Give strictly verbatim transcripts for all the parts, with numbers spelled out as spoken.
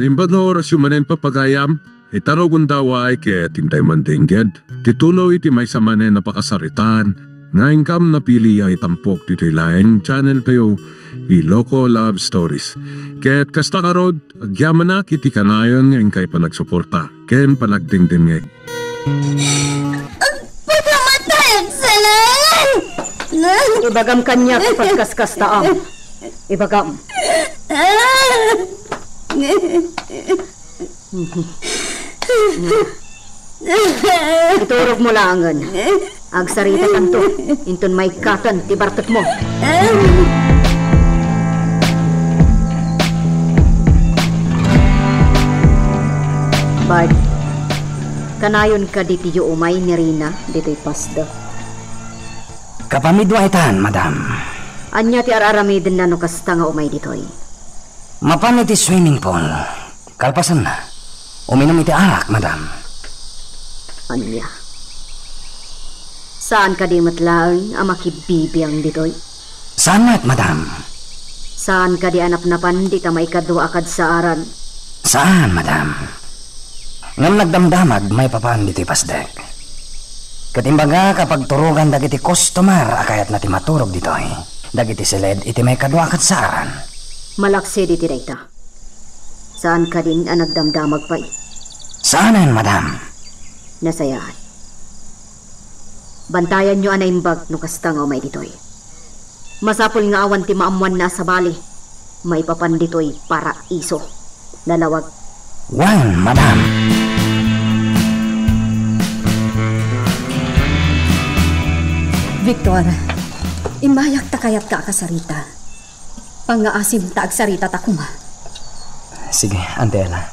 Imbag nga orasyo manen, papagayam, ita rugonda, ket intay man dengged ti tuloy ti maysa manen a pakasaritaan nga inkam napili a itampok ditoy laeng channel tayo, Iloko Love Stories. Ket kasta ngarud, agyamanak iti kanayon nga inkay panagsuporta ken panagdengdengngeg. Pakamatay, agsalakan! Ibagam kaniak a pagkaskastaam. Ibagam. Iturogmo laengen. Agsaritatanto inton maikkaten ti bartekmo. Bart, kanayon kadi ti umay ni Rina ditoy pasdek? Kapamidua itan, madam. Ania ti ar-aramidenna no kasta nga umay ditoy? Mapan iti swimming pool. Kalpasanna, uminum iti arak, madam. Ania? Saan kadi met laeng a makibibiang ditoy? Saan met, madam. Saan kadi a napnapan dita maikadua a kadsaaran? Saan, madam. Ngem nagdamdamag maipapan ditoy pasdek. Ket imbagak a pagturogan dagiti customer a kayatna ti maturog ditoy, dagiti siled iti maikadua a kadsaaran. Malaksi diti dayta. Saan kadin a nagdamdamag pay? Saanen, madam. Nasayaat. Bantayanyo a naimbag no kasta nga umay ditoy. Masapul nga awan ti maammoanna a sabali. Maipapan ditoy paraiso. Nalawag. Wen, madam. Victor, immayak ta kayatka a kasarita. Pangngaasim ta agsaritata koma. Sige, Auntie Ella.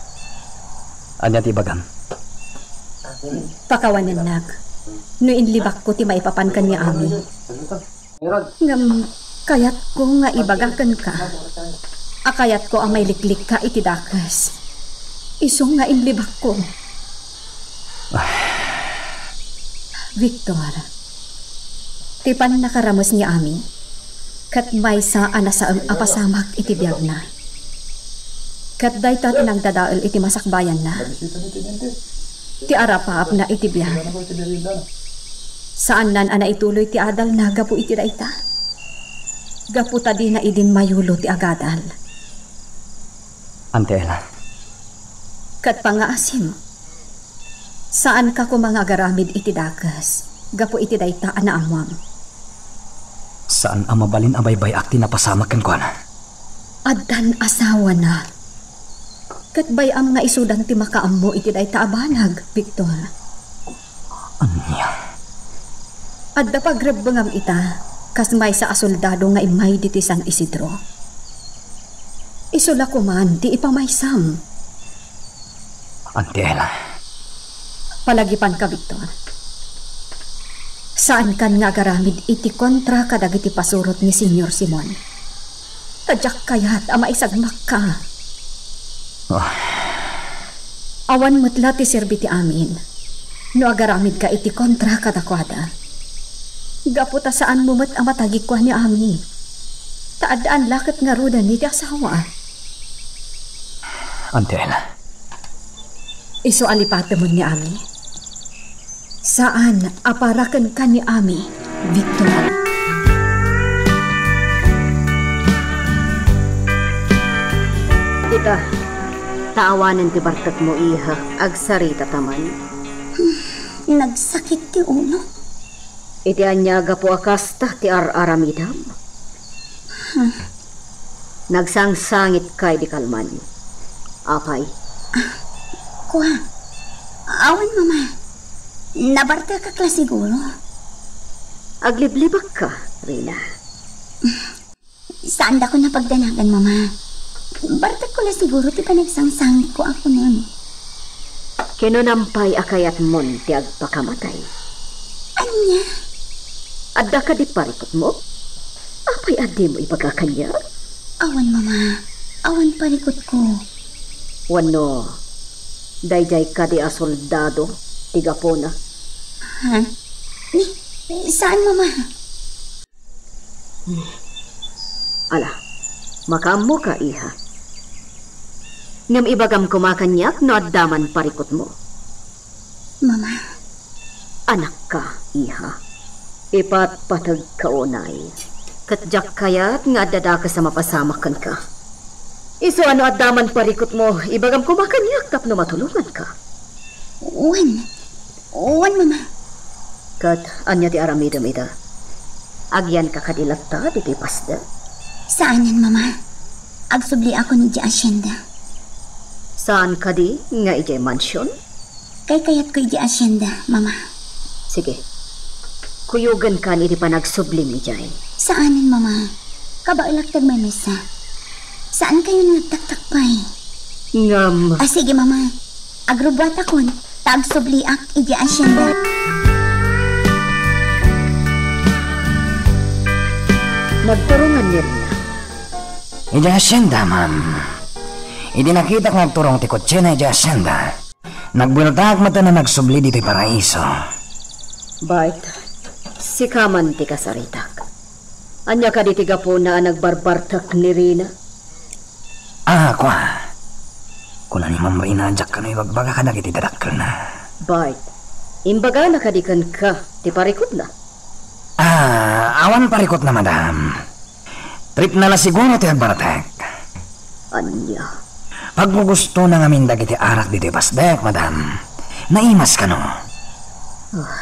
Ania ti ibagam? Pakawanennak no inlibakko ti maipapan ken ni Ami. Ngem kayatko nga ibaga kenka a kayatko a mailiklikka iti dakes. Isu nga inlibakko. Victor, ti pannakarames ni Ami, ket maysa a nasaem a pasamak iti biagna. Ket dayta ti nangdadael iti masakbayanna. Ti arapaapna iti biag. Saannan a naituloy ti adalna gapu iti dayta. Gapu ta dina idin mayulo ti agadal. Auntie Ella. Ket pangngaasim, saanka koma nga agaramid iti dakes gapu iti dayta a naammoam. Saan a mabalin a baybay-ak ti napasamak kenkuana. Addan asawana. Ket bay-am nga isudan ti makaammo iti dayta a banag, Victor. Ania? Adda pagrebbengam ita, kas maysa a soldado nga immay ditoy San Isidro. Isu la koman ti ipamaysam. Auntie Ella. Palagipanka, Victor. Saankan nga agaramid iti kontra kadagiti pasurot ni Señor Simon. Ta diak kayat a maisagmakka. Ah. Awan met la ti serbi ti amin no agaramidka iti kontra kadakuada. Gapu ta saanmo met a matagikua ni Ami. Ta addaan la ket ngaruden iti asawa. Auntie Ella. Isu a lipatemon ni Ami. Saan a para kenka ni Ami, Victor. Ita, ta awanen ti bartekmo, iha, agsarita ta man. Hmm, nagsakit ti ulo. Iti ania gapu a kasta ti ar-aramidam? Hmm. Nagsangsangitka idi kalman. Apay? Ah, kua. Awan, Mama. Nabartekak la siguro. Agliblibakka, Rina. Saandakon a pagdanagan, Mama. Bartekko la siguro ti panagsangsangitko a kunam. Kinunam pay a kayatmon ti agpakamatay. Ania? Adda kadi parikutmo? Apay a dimo ibaga kaniak? Awan, Mama. Awan parikutko. Wenno, daydiay kadi a soldado ti gapuna? Ha? Ni, saan, Mama. Ala, makaammoka, iha. Ngem ibagam koma kaniak no adda man parikutmo. Mama. Anakka, iha. Ipatpategka unay. Ket diak kayat nga adda dakes a mapasamak kenka. Isu a no adda man parikutmo, ibagam koma kaniak tapno matulonganka. Wen. Wen, Mama. Ket ania ti aramidem ita? Agyanka kadi latta ditoy pasdek? Saanen, Mama. Agsubliakon idiay asienda. Saan kadi nga idiay mansion? Kaykayatko idiay asienda, Mama. Sige. Kuyogenkan iti panagsublim idiay. Saanen, Mama. Kabaelak ti agmamisa. Saankayon nga agtaktak pay? Ngem. Ah, sige, Mama. Agrubbuatakon, ta agsubliak idiay asienda. Nagturongan ni Rina. Idiay asienda, ma'am. Idi nakitak nga agturong ti kotsena idiay asienda, nagbueltaak met a nagsubli ditoy paraiso. Bart, sika man ti kasaritak. Ania kadi ti gapuna a nagbarbartek ni Rina? Ah, kua. Kuna ni Ma'am Rina, diak kano ibagbaga kadagiti dadakkelna. Bart, imbagana kadi kenka ti parikutna? Ah, awan parikutna, madam. Tripna la siguro ti agbartek. Ania? Paggugusto na ngamin dagiti arak ditoy pasdek, madam. Naimas kano? Ah.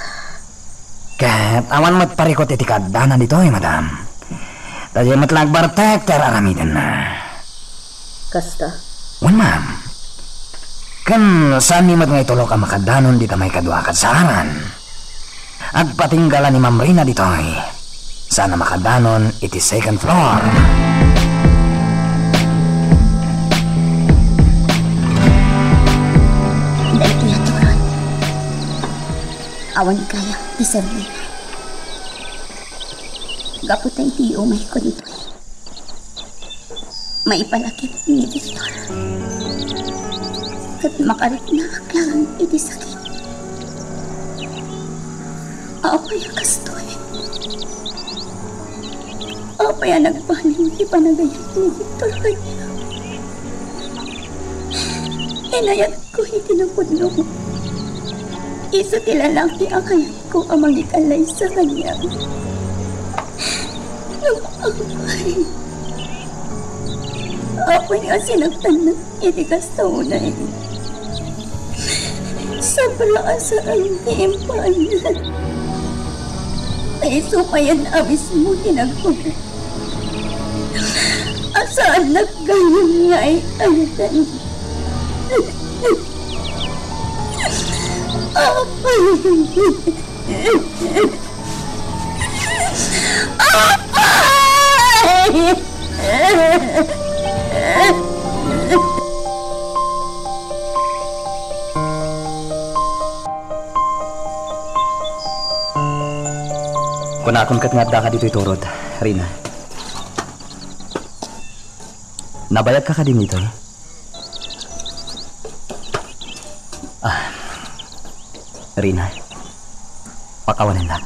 Ket awan met parikut iti kaaddana ditoy, madam. Ta diay met la agbartek ti ar-aramidenna. Kasta? Wen, ma'am. Ken saanmi met nga itulok a makadanon dita maikadua a kadsaaran. Agpatingga la ni Ma'am Rina ditoy. Saan a makadanon iti second floor. Daytoy a turon. Awan kayat ti serbina. Gapu ta iti umayko ditoy, maipalakip ni Victor. Ket makariknaak laeng iti sakit. Apay a kastoy? Apay a nagbalin ti panagayat ni Victor kaniak? Inayatko iti napudno. Isu ti lalaki a kayat ko a mangikalaysa kaniak. Ngem apay, apay a sinaktannak iti kasta unay. Sobra a saan ti impaayna. Ta isu payen a mismo ti nagkuna a saannak gayam nga ay-ayatan. Apay! Apay! Kunakon ket nga addaka ditoy turod, Rina. Nabayagka kadi ditoy? Ah, Rina, pakawanennak.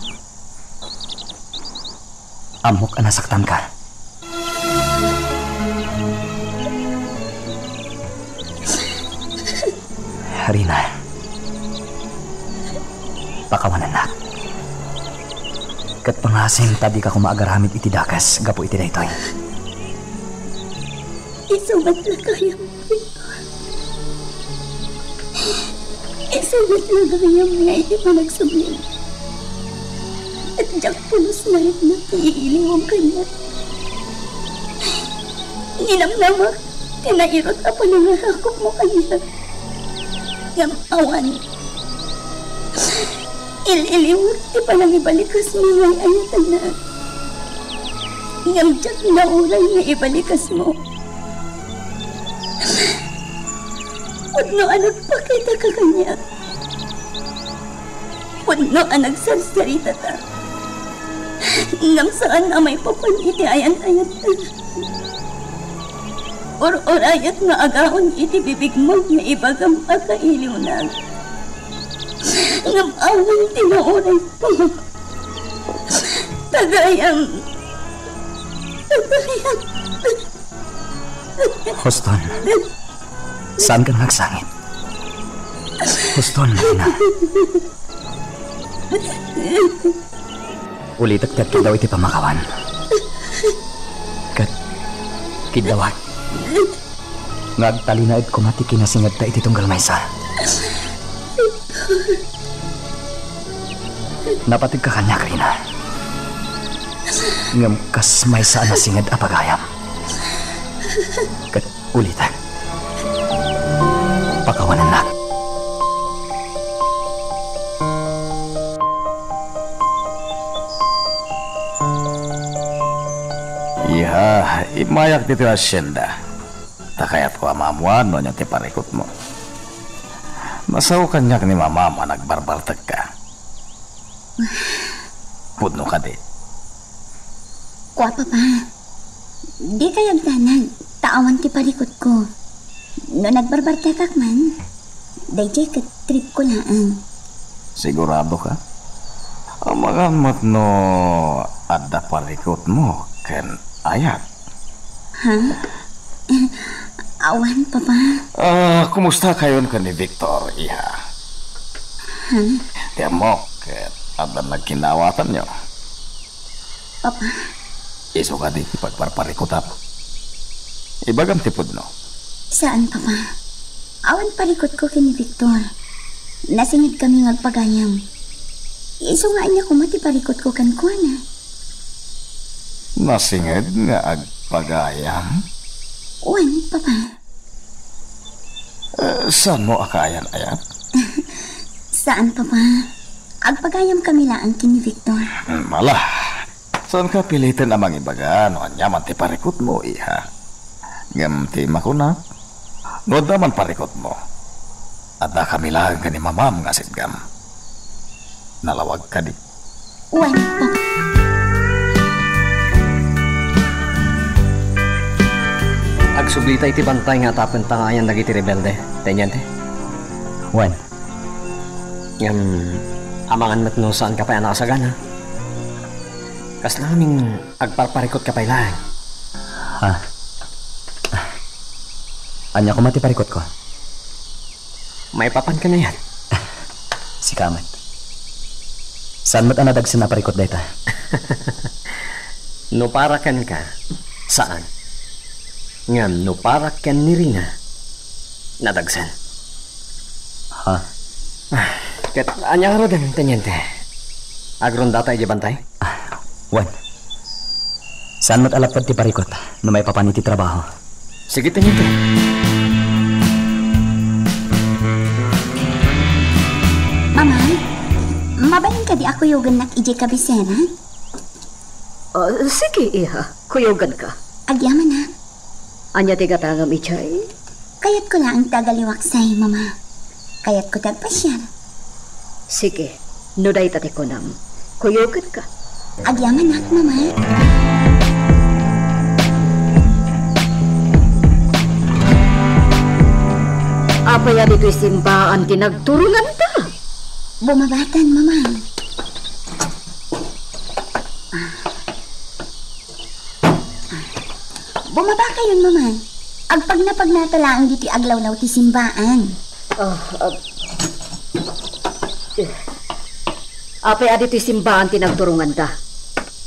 Ammok a nasaktanka. Rina, pakawanennak. Ket pangasim ta dika koma agaramid iti dakes gapu iti daytoy. Isu met la gayam, Victor. Isu met la gayam nga iti panagsublim, et diak pulos narikna ti iiliwem kaniak. Ninamnamak ti nairut a panangarakupmo kaniak. Ngem awan. Ililiwek ti panangibalikesmo nga ay-ayatennak. Ngem diak nauray nga ibalikesmo. Pudno a nagpakitaka kaniak. Pudno a nagsarsaritata. Ngem saan a maipapan iti ayan-ayatta. Ur-urayek nga agaon iti bibigmo nga ibagam a kailiwnak. Ngem awan ti naurayko. Tagayam. Tagayam. Houston. Saanka nga agsangit. Huston, Rina. Ulitek ti agkiddaw iti pamakawan. Ket kiddawak nga agtalinaed koma ti kinasingedta iti tunggal maysa. Napategka kaniak, Rina. Ngem kas maysa a nasinged a pagayam. Ket ulitek. Pakawanennak. Iha, immayak ditoy hacienda. Ta kayatko a maammuan no ania ti parikutmo. Nasao kaniak ni Mamam a nagbarbartekka. Pudno kadi? Kua, Papa. Dikay agdanag, ta awan ti parikutko. No nagbarbartekak man, daydiay ket tripko laeng. Sigurado ka? Amangan met no adda parikutmo ken Ayat? Ha? Eh, awan, Papa. Ah, kumusta kayon ken ni Victor, iha? Ha? Ti ammok, ket adda nagkinaawatanyo. Papa? Isu kadi ti pagparparikutam? Ibagam ti pudno. Saan, Papa. Awan parikutko ken ni Victor. Nasingedkami nga agpagayam. Isu nga ania koma ti parikutko kenkuana. Nasinged nga agpagayam? Wen, Papa. Eh, saanmo a kaayan-ayat? Saan, Papa. Agpagayamkami laeng ken ni Victor. Hmm, ala. Saanka piliten a mangibaga no ania man ti parikutmo, iha. Ngem ti makunak, no adda man parikutmo, addakami laeng ken ni Mamam nga sitgam. Nalawag kadi? Wen, Papa. Agsublita iti bantay nga atapenta nga ayan dagiti rebelde, teniente? Wen. Ngem, amangan met no saanka pay a nakasagana. Kasla ngamin agparparikutka pay laeng. Ha? Ania koma ti parikutko? Maipapan ken Ayat. Sika met. Saan met a nadagsen a parikut dayta? No para kenka, saan. Ngem no para ken ni Rina, nadagsen. Ha? Ah, ket ania ngaruden, teniente? Agrondata idiay bantay? Ah, wen. Saan met a lapad ti parikut no maipapan iti trabaho. Sige, teniente. Mama, mabalin kadi a kuyogennak idiay kabisera? Ah, sige, iha. Kuyoganka. Agyamanak. Ania ti gatangam idiay? Kayatko laeng ti agaliwaksay, Mama. Kayatko ti agpasiar. Sige, no dayta ti kunam, kuyogenka. Agyamanak, Mama. Apay a ditoy simbaan ti nagturonganta? Bumabatan, Mama. Bumaba kayon, Mama. Agpagnapagnata laeng ditoy aglawlaw ti simbaan. Ah, ah. Eh. Apay a ditoy simbaan ti nagturonganta?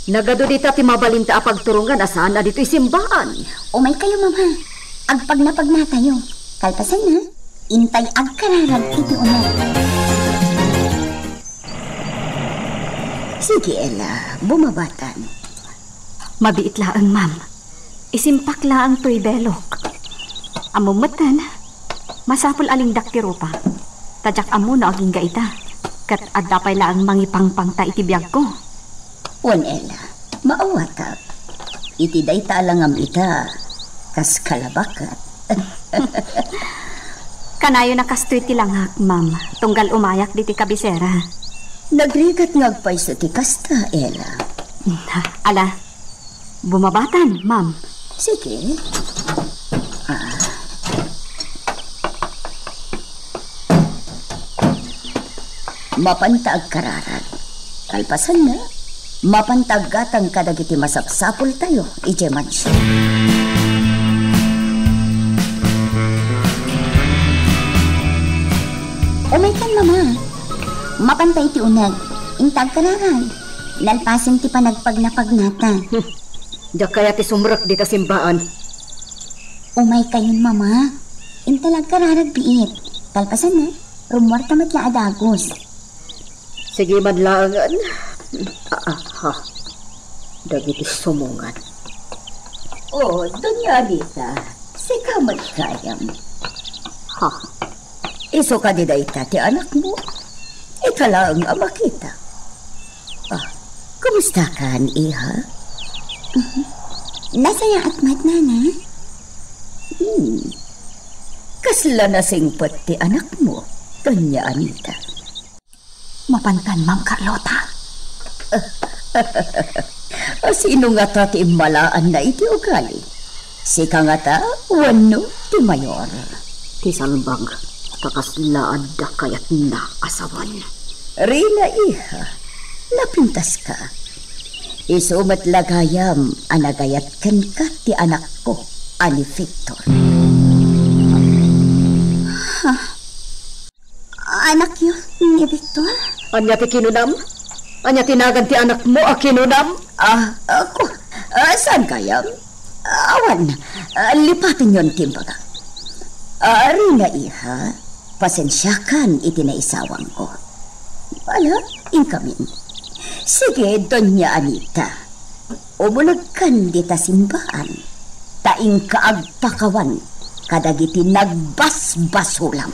Nagadu dita ti mabalinta a pagturongan a saan a ditoy simbaan. Umay kayo, Mama. Agpagnapagnatayo. Kalpasanna, intay agkararag iti uneg. Sige, Ella, bumabatan. Mabiit laeng, ma'am. Isimpak laeng toy belok. Ammom metten, masapul a lingdak ti rupa. Ta diak ammo no agingga ita, ket adda pay laeng mangipangpangta iti biagko. Wen, Ella, maawatak. Iti dayta a langam ita, kas kalabakat. Kanayon a kastoy ti langak, ma'am, tunggal umayak ditoy kabisera. Nagrigat nga agpayso ti kasta, Ella. Ala, bumabatan, ma'am. Sige. Ah. Mapanta agkararag. Kalpasanna, mapanta aggatang kadagiti masapsapultayo idiay mansion. Umaykan, Mama. Mapanta iti uneg. Inta agkararag. Nalpasen ti panagpagnapagnata. Hmm. Diak kayat ti sumrek dita simbaan. Umaykayon, Mama. Inta la agkararag biit. Kalpasanna, rummuarta met la a dagus. Sige man laengen. Aha. Dagiti sumungan. Oh, Doña Anita, sika met gayam. Ha? Isu kadi dayta ti anakmo? Ita laeng a makita. Ah, kumustakan, iha? Nasayaat met, Nana. Hmm. Kasla nasingpet ti anakmo, Doña Anita? Mapantan, Ma'am Carlota. A, sino ngata ti immalaanna iti ugali? Sika ngata wenno ti mayor? Ti salbag, ta kasla adda kayatna a sawen. Rina, iha, napintaska. Isu met la gayam a nagayat kenka ti anakko a ni Victor. Ha? Anakyo ni Victor? Ania ti kinunam? Ania ti nagan ti anakmo a kinunam? Ah, ah, ku-, ah, saan gayam? Awan, ah, lipatenyon ti imbaga. Ah, Rina, iha, pasensiakan iti naisawangko. Ala, inkamin. Sige, Doña Anita. Umunegkan dita simbaan, ta inka agpakawan kadagiti nagbasbasolam.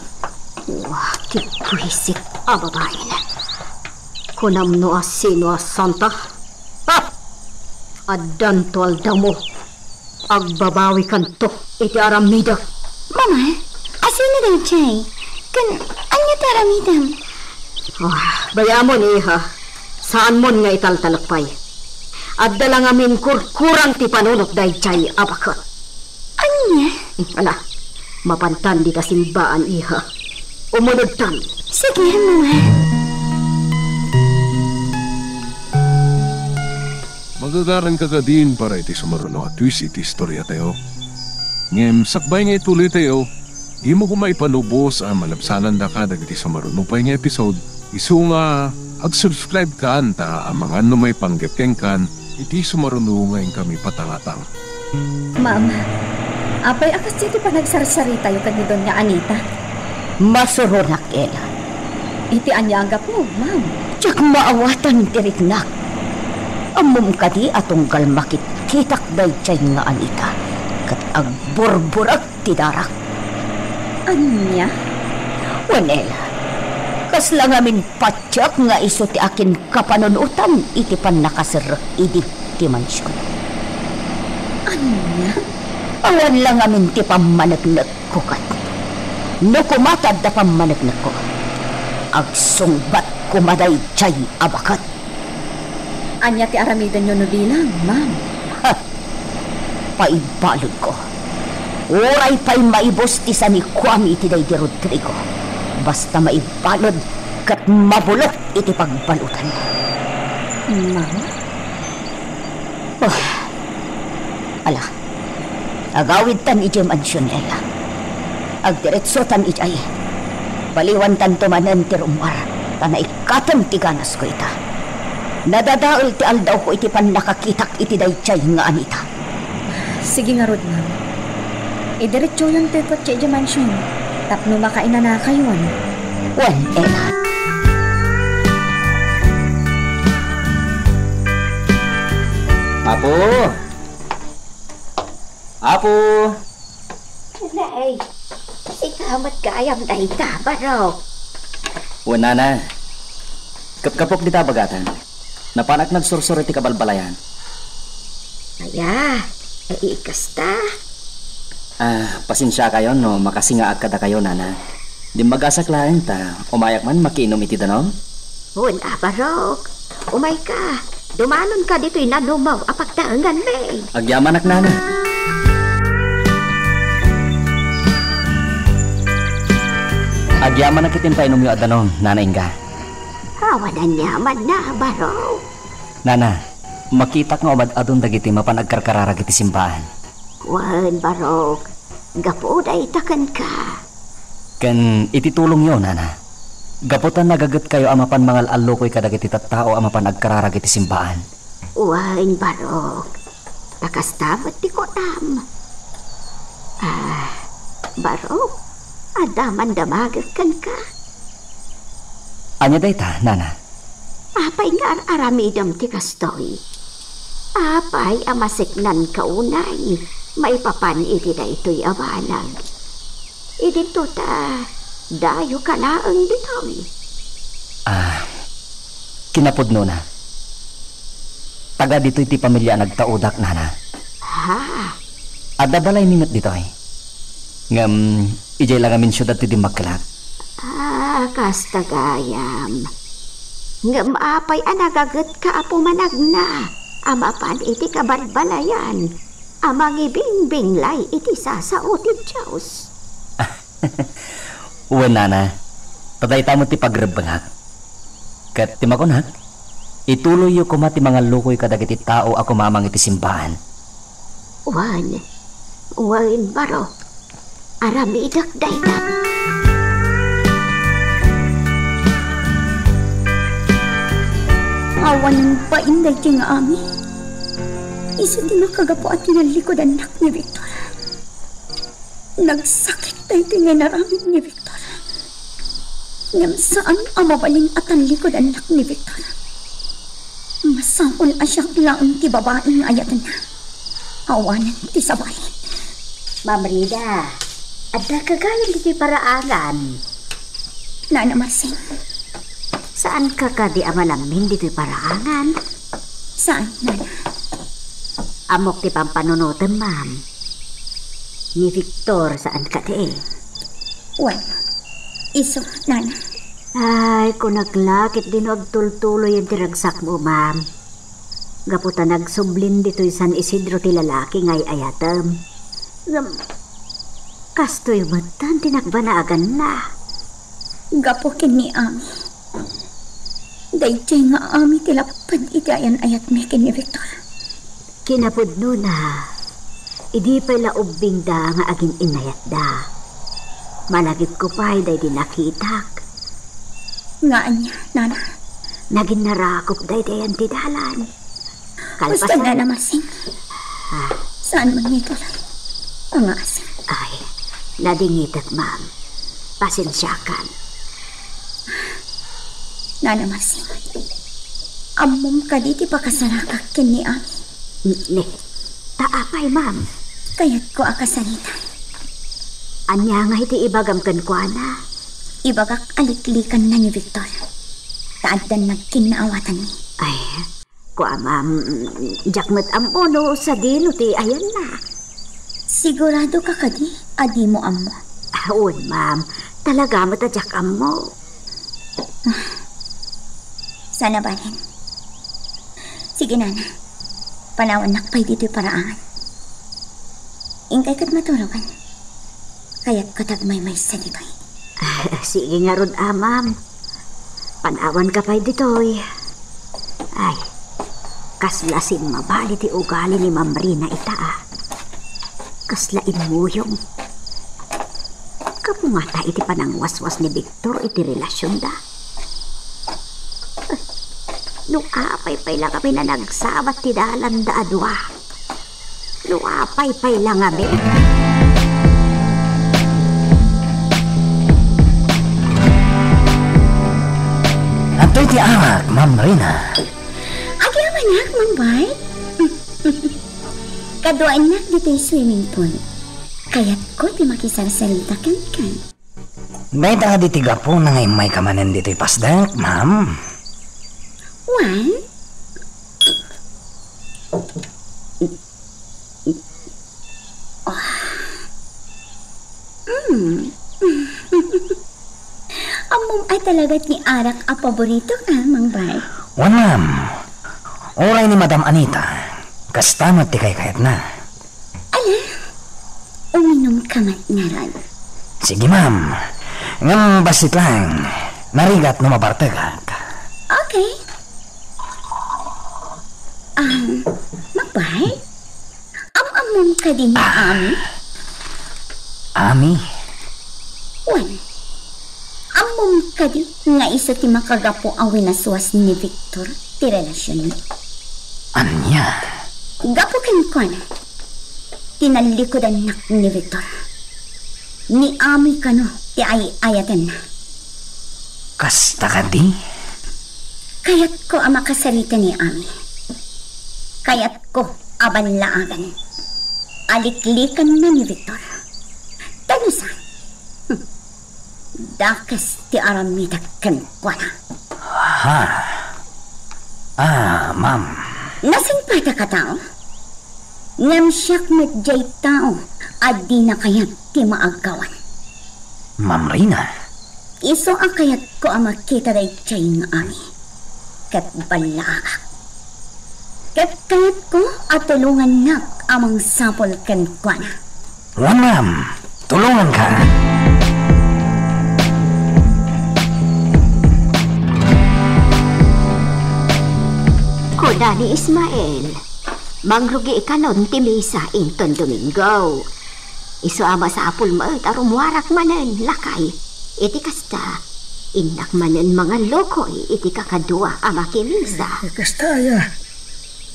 Wa, ti buisit a babaen. Kunam no a sino a santa? Ha! Addanto aldawmo. Agbabawikanto iti aramidek. Mama, a sino daydiay? Ken ania ti aramidem? Ah, bay-amon, iha. Saanmon nga italtalek pay. Adda la ngamin kurkurang ti panunot daydiay a baket. Ania? Ala, mapantan dita simbaan, iha. Umunodtan. Sige, Mama. Magagaranka kadin para iti sumaruno a twist iti istoriatayo. Ngem sakbay nga ituloytayo, dimo koma ipalubos a malabsanandaka dagiti sumaruno pay nga episode, isu nga ag-subscribe kan ta amangan no maipanggep kenkan iti sumaruno nga inkami patangatang. Ma'am, apay a kas iti panagsarsaritayo ken ni Doña Anita? Masuronak, Ella. Iti ania a gapu, ma'am? Diak maawatan ti riknak. Ammom kadi a tunggal makitkitak daydiay nga Anita, ket agburburek ti darak. Ania? Wen, Ella, kasla ngamin patiek nga isu ti akinkapanunotam iti pannakaserrek idi ti mansion. Ania? Awan la ngamin ti pammaneknekko ket. No koma ta adda pammaneknekko, agsungbat koma daydiay a baket. Ania ti aramidenyo no bilang, ma'am? Ha! Paibaludko. Uray pay maibus ti sanikuami iti daydi Rodrigo. Basta maibalud ket mabulok iti pagbaludan. Ma'am? Oh. Ala. Agawidtan idiay mansion, Ella. Agdiretsotan idiay. Baliwantanto manen ti rummuar, ta naikkatem ti ganasko ita. Nadadael ti aldawko iti pannakakitak iti daydiay nga Anita. Sige ngarud, ma'am. Idiretsoyon toy kotse idiay mansion tapno makainanakayon. Wen, Ella. Apo! Apo! Nay, sika met gayam dayta, Barok. Wen, nana. Kapkapok dita a bagatan. Napanak nagsursuro iti kabalbalayan. Aya, ay kasta? Ah, pasensiakayon no makasingaak kadakayo, nana. Dimmagasak laeng ta umayak man makiinum iti danum. Wen a, Barok. Umayka. Dumanonka ditoy nanumaw a pagtaenganmi. Agyamanak, nana. Agyamanak iti impainumyo a danum, Nana Inga. Awan aniamanna, Barok. Nana, makitak nga umad-adun dagiti mapan agkarkararag iti simbaan. Wen, Barok. Gapu dayta kenka. Ken iti tulongyo, nana. Gapu ta nagagetkayo a mapan mangal-allukoy kadagiti tattao a mapan agkararag iti simbaan. Wen, barok. Ta kasta met ti kunem. Ah, barok, adda mandamagek kenka. Ania dayta, nana? Apay nga ar-aramidem ti kastoy? Apay a maseknanka unay maipapan iti daytoy a banag? Idinto ta, dayoka laeng ditoy. Ah, kinapudnona. Taga ditoy ti pamilia a nagtaudak, nana. Ha? Adda balaymi met ditoy. Ngem, idiay la ngamin siudad ti dimmakkelak. Ah, kasta gayam. Ngem apay a nagagetka a pumanagna a mapan iti kabalbalayan a mangibingbinglay iti sasao ti Dios? Wen, nana, ta dayta met ti pagrebbengak. Ket ti makunak, ituloyyo koma ti mangallukoy kadagiti tao a kumamang iti simbaan. Wen, wen, barok. Aramidek dayta. Awanen bain daytoy nga amin. Isu ti makagapu a tinallikudannak ni Victor. Nagsakit daytoy nga inaramid ni Victor. Ngem saan a mabalin a tallikudannak ni Victor. Masapul a siak laeng ti babai nga ayatenna. Awanen ti sabali. Ma'am Rina, adda ka gayam ditoy paraangan? Nana Marsing. Saanka kadi a manammin ditoy paraangan? Saan, nana. Ammok ti pampanunotem, ma'am. Ni Victor, saan kadi? Wen, isu, nana. Ay, kunak la ket dino agtultuloyen ti ragsakmo, ma'am. Gapu ta nagsublin ditoy San Isidro ti lalaki nga ay-ayatem. Ngem, kastoy metten ti nagbanaganna. Gapu ken ni Ami. Daydiay nga Ami ti lapped iti ayan-ayatmi ken ni Victor. Kinapudnona, idi pay la ubbingda nga agin-innayatda. Malagipko pay daydi nakitak. Nga ania, nana? Nagin narakop daydiayan ti dalan. Kalpasan. Basta, nana Marsing. Ah. Saan man nga ituloy? Pangas. Ay, nadingitek, ma'am. Pasensiakan. Nana Marsing, ammom kadi ti pakasarakak ken ni Ami? Ni, ta apay, ma'am? Kayatko a kasaritan. Ania ngay ti ibagam kenkuana? Ibagak a liklikanna ni Victor. Ta addan nagkinnaawatanmi. Ay, kua, ma'am, diak met ammo no sadino ti ayanna. Sigurado ka kadi a dimo ammo? Ah, wen, ma'am. Talaga met a diak ammo. Saan a balen. Sige, nana. Panawannak pay ditoy paraangan. Inkay ket maturogan. Kayatko ti agmaymaysa ditoy. Ah, sige ngarud, a, ma'am. Panawanka pay ditoy. Ay, kasla simmabali ti ugali ni Ma'am Rina ita, a. Kasla immuyong. Gapu ngata iti panangwaswas ni Victor iti relasionda. No apay pay la ngamin a nagsabat ti dalanda a dua. No apay pay la ngamin. Adtoy ti arak, Ma'am Rina. Agyamanak, Mang Bart. Kaduaennak ditoy swimming pool. Kayatko ti makisarsarita kenka. Dayta kadi ti gapuna nga immayka manen ditoy pasdek, ma'am? Wen? Ah. Mm. Ammom a talaga ti arak a paboritoka, Mang Bart? Wen, ma'am. Uray ni Madam Anita, kasta met ti kaykayatna. Ala, uminumka met ngarud. Sige, ma'am. Ngem bassit laeng, narigat no mabartegak. Okay. Um, Mang Bart? Am-ammom kadi ni Ami? Ami? Wen. Am- Ammom kadi nga isu ti makagapu a winaswas ni Victor ti relasionmi? Ania? Gapu kenkuana, tinallikudannak ni Victor. Ni Ami kano ti ay-ayatenna. Kasta kadi? Kayatko a makasarita ni Ami. Kayatko a ballaagan. Aliklikanna ni Victor. Ta no saan, hmm, dakes ti aramidek kenkuana. Ha? Ah, ma'am. Nasingpatak a tao? Ngem siak met diay tao a dina kayat ti maaggawan. Ma'am Rina. Isu a kayatko a makita daydiay nga Ami ket ballaagak. Ket kayatko a tulongannak a mangsapul kenkuana. Wen, ma'am. Tulonganka. Kuna ni Ismael, "Mangrugi kanon ti misa inton Domingo. Isu a masapul met a rummuarak manen, lakay. Iti kasta, innak manen mangallukoy iti kakadua a makimisa." Eh, kasta aya.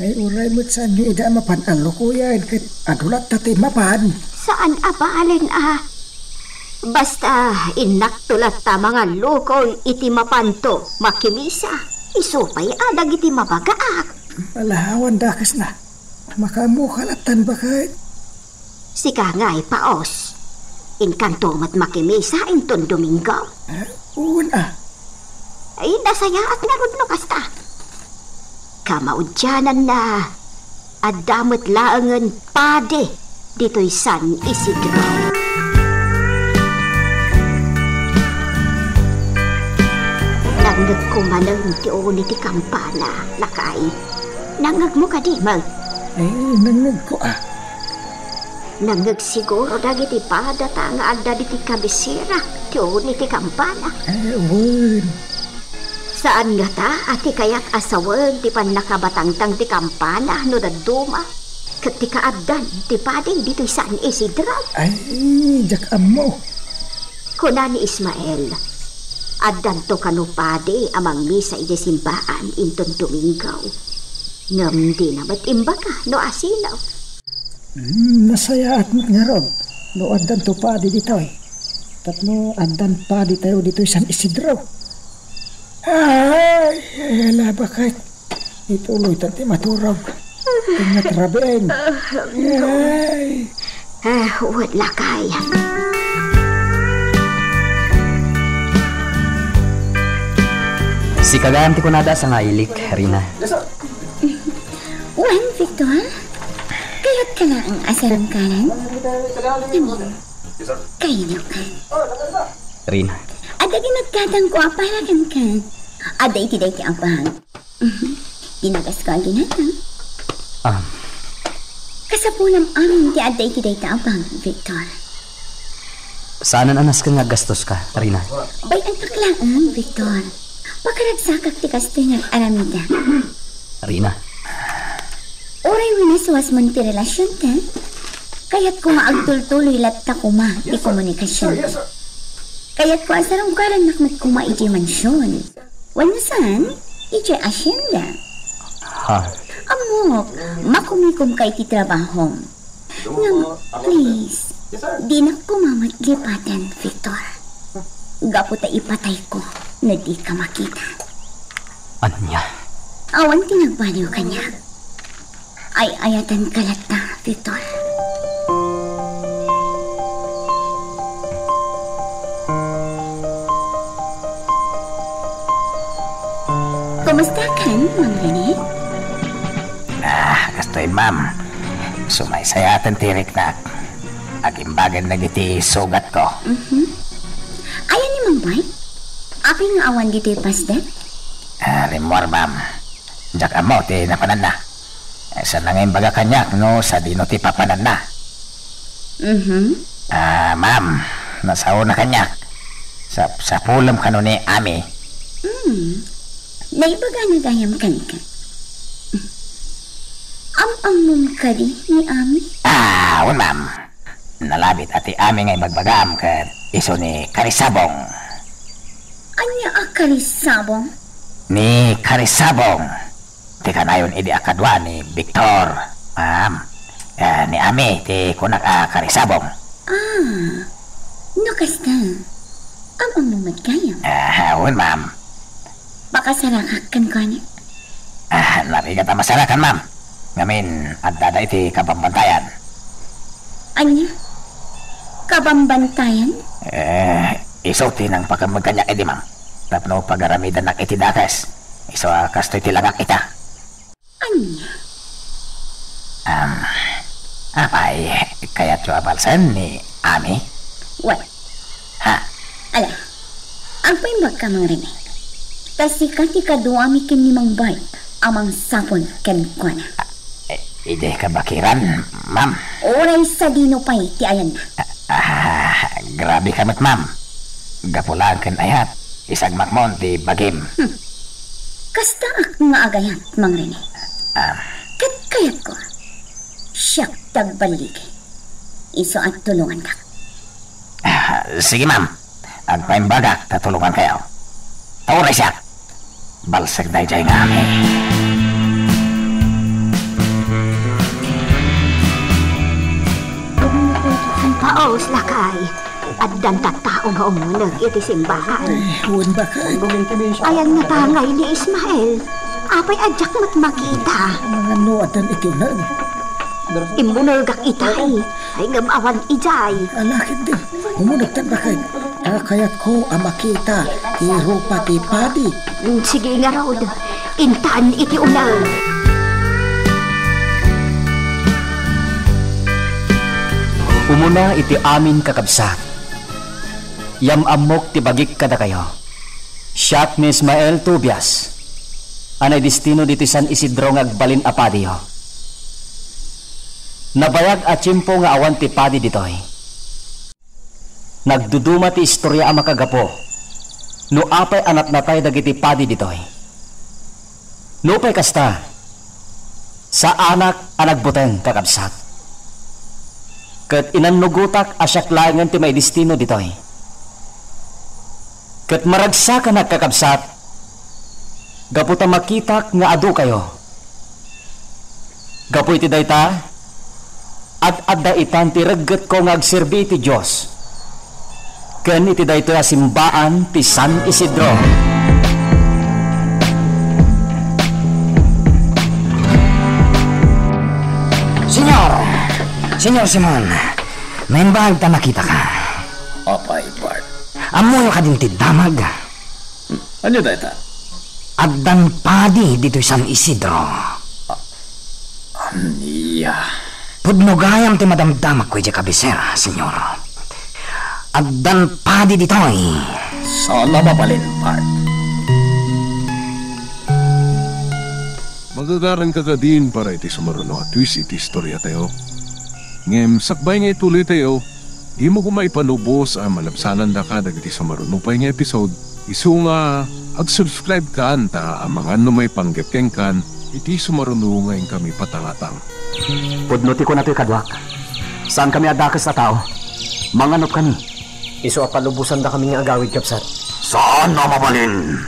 Ay, uray met saanyo ida a mapan allukoyen ket adu latta ti mapan. Saan a balen a. Basta, innakto latta mangallukoy iti mapanto makimisa. Isu pay a dagiti mabagaak. Ala, awan dakesna. Makaammoka lattan baket. Sika ngay, Paos. Inkanto met makimisa inton Domingo? Ah, wen a. Ay, nasayaat ngarud no kasta. Kamaudiananna, adda met laengen padi ditoy San Isidro. Nangngegko manen ti uni ti kampana, lakay. Nangngegmo kadi, Mang? Eh, nangngegko, ah. Nangngeg siguro dagiti padata nga adda ditoy kabisera ti uni ti kampana. Eh, wen. Saan ngata a ti kayat a sawen ti pannakabatangtang ti kampana no dadduma, ket ti kaaddan ti padi ditoy San Isidro? Ay, diak ammo. Kuna ni Ismael, addanto kano padi a mangmisa idiay simbaan inton Domingo. Ngem dina met imbaga no asino. Hmm, nasayaat met ngarud no addanto padi ditoy. Tapno addan paditayo ditoy San Isidro. Ay, ay, ala, baket. Ituloy ta ti maturog. Ingat rabiin. Ay. Ah, wen lakay. Sika gayam ti kunada a sangailik, Rina. Wen, Victor? Kayatka laeng a sarungkaran? Amin, kayatka. Rina. Adda ti nagkatangko a para kenka. Adda iti dayta a bag. Mhm. Dinagasko a ginatang. Ah. Kasapulam amin ti adda iti dayta a bag, Victor. Saanen a nasken nga aggastoska, Rina. Bay-annak laeng, Victor. Pakaragsakak ti kastoy nga aramidek. Rina. Uray winaswasmon ti relasionta, kayatko nga agtultuloy latta koma ti komunikasion. Kayatko a sarungkarannak met koma idiay mansion. Wenno saan, idiay asienda. Ha? Ammok, makumikomka iti trabahom. Ngem, please, dinak koma met lipaten, Victor. Gapu ta ipatayko no dika makita. Ania? Awan ti nagbaliw kaniak. Ay-ayatenka latta, Victor. Kumustakan, Mang Rene? Ah, kastoy, ma'am. Sumaysayaten ti riknak. Agimbagen dagiti sugatko. Mhm. Aya ni Mang Boy? Apay nga awan ditoy pasda? Ah, rimmuar, ma'am. Diak ammo ti napananna. Eh, saan nga imbaga kaniak no sadino ti papananna? Mhm. Ah, ma'am, nasaona kaniak. Sap-, sapulem kano ni Ami. Hmm. Naibagana gayam kenka. Am-ammom kadi ni Ami? Ah, wen, ma'am. Nalabit a ti Ami nga ibagbagam ket isu ni Karisabong. Ania a karisabong? Ni karisabong ti kanayon idi a kadua ni Victor, ma'am. Ah, ni Ami ti kunak a karisabong. Ah, no kasta, am-ammo met gayam. Ah, wen, ma'am. Makasarakak kenkuana? Ah, narigat a masarakan, ma'am. Ngamin, addada iti kabambantayan. Ania? Kabambantayan? Eh, isu ti nangpakemmeg kaniak idi, ma'am. Tapno pagaramidannak iti dakes. Isu a kastoy ti langak ita. Ania? Am, apay, kayatyo a balsen ni Ami? Wen. Ha? Ala, agpaimbagka, Mang Rene. Ta sika ti kaduami ken ni Mang Bart a mangsapul kenkuana. Eh, idiay kabakiran, ma'am. Uray sadino pay ti ayanna. Ah, grabe ka met, ma'am. Gapu laeng ken ayat, isagmakmon ti bagim. Hmm. Kastaak nga agayat, Mang Rene. Ah. Ket kayatko, siak ti agballigi. Isu a tulongandak. Ah, sige, ma'am. Agpaimbagak ta tulongankayo. Ta uray siak, balsek daydiay nga Ami. Paus, lakay. Addan tattao nga umuneg iti simbakan. Eh, wen, baket. Ayanna ngay ni Ismael. Apay a diak met makita? Mangano addan iti uneg? Immunegak itay. Ay, ngem awan idiay. Ala, ket di. Umunegtan, baket. Ta kayatko a makita ti rupa ti padi. Mm, sige ngarud. Intan iti uneg. Umuna iti amin, kakabsat. Yam-ammok ti bagik kadakayo. Siak ni Ismael Tobias, a naidestino ditoy San Isidro nga agbalin a padiyo. Nabayag a tiempo nga awan ti padi ditoy. Nagduduma ti istoria a makagapu no apay a natnatay dagiti padi ditoy. Nupay kasta, saanak a nagbuteng, kakabsat. Ket inannugotak a siak laengen ti maidestino ditoy. Ket maragsakanak, kakabsat, gapu ta makitak nga adukayo. Gapu iti dayta, ad-adda itan ti reggetko nga agserbi iti Dios ken iti daytoy a simbaan ti San Isidro. Señor! Señor Simon, naimbag ta nakitaka. Apay, Bart? Ammoyo kadin ti damag? Ania dayta? Addan padi ditoy San Isidro. Ania? Pudno gayam ti madamdamakko idiay kabisera, Señor. Addan padi ditoy. Saan a mabalin, Bart. Magagaranka kadin para iti sumaruno a twist iti istoriatayo. Ngem sakbay nga ituloytayo, dimo koma ipalubos a malabsanandaka dagiti sumaruno pay nga episode, isu nga ag-subscribe kan ta amangan no maipanggep kenkan iti sumaruno nga inkami patangatang. Pudno ti kuna toy kaduak. Saankami a dakes a tao. Manganupkami. Isu a palubosandakami nga agawid, kabsat. Saan a mabalin.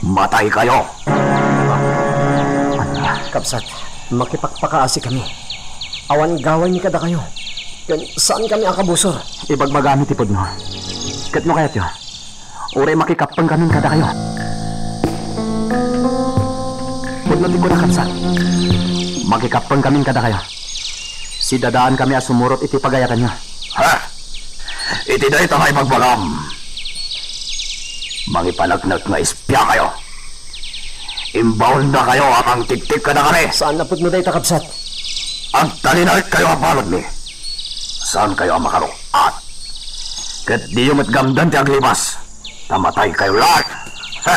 Mataykayo. Kabsat, makipakpakaasikami. Awan gawaymi kadakayo. Ken saankami a kabusor. Ibagbagami ti pudno. Ket no kayatyo, uray makikappengkamin kadakayo. Pudno ti kuna, kabsat. Makikappengkamin kadakayo. Sidadaankami a sumurot iti pagayatanyo. Ha? Iti dayta nga ibagbagam, mangipaneknek nga espiakayo. Imbaondakayo a mangtiktik kadakami. Saan a pudno dayta, kabsat. Agtalinaedkayo a baludmi. Saankayo a makaruk-at. Ket diyo met gamden ti aglibas. Ta mataykayo laeng. Ha!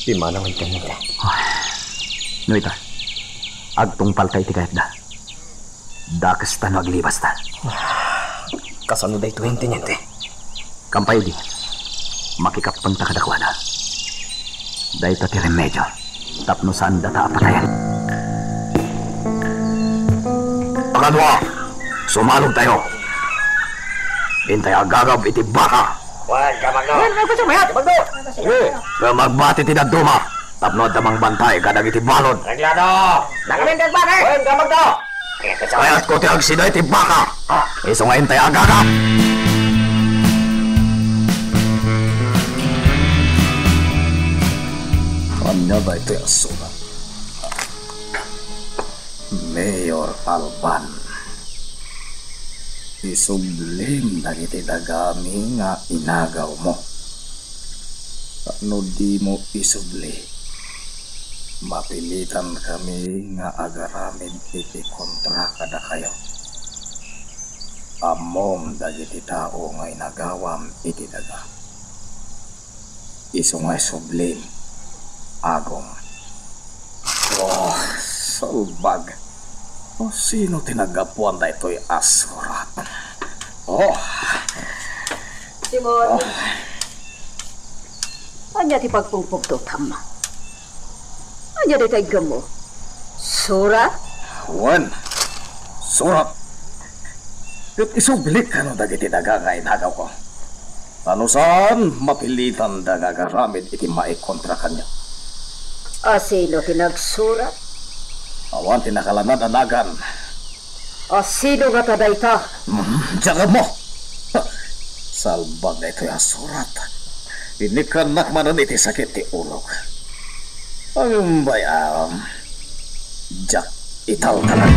Pimmanawen, teniente. No ita, agtungpalta iti kayatda. Dakesta no aglibasta. Kasano daytoyen, teniente? Kampay idi, makikappengta kadakuada. Dayta ti remedio tapno saandata a patayen. Pakadua, sumalogtayo. Intay agagab iti baka. Wen, ka magno. Wen, wen, wen, wen. Ka magno. Nga magbati ti dadduma, tapno adda mangbantay kadagiti balud. Reglado. Nakamin ka magbati. Wen, ka magno. Kayatko ti agsida iti baka. Ah. Isu nga intay agaga. Ania daytoy a surat? Mayor Alban, isublim dagiti dagami nga inagawmo. Tapno dimo isubli, mapilitankami nga agaramid iti kontra kadakayo. Ammom dagiti tao nga inagawam iti daga. Isu nga isublim, agom. Oh, salbag. Oh, sino ti naggapuan daytoy a surat? Oh. Simon, oh. Ania ti pagpungpungtotam? Ania dayta iggammo? Surat? Wen, surat. Ket isublik kano dagiti daga nga inagawko. Ta no saan, mapilitanda nga agaramid iti maikontra kaniak. A sino ti nagsurat? Awan ti nakalanad a nagan. A sino ngata dayta? Mm, diak ammo. Ha, salbag daytoy a surat. Inikkannak manen iti sakit ti ulok. Agumbayam, diak italtalek.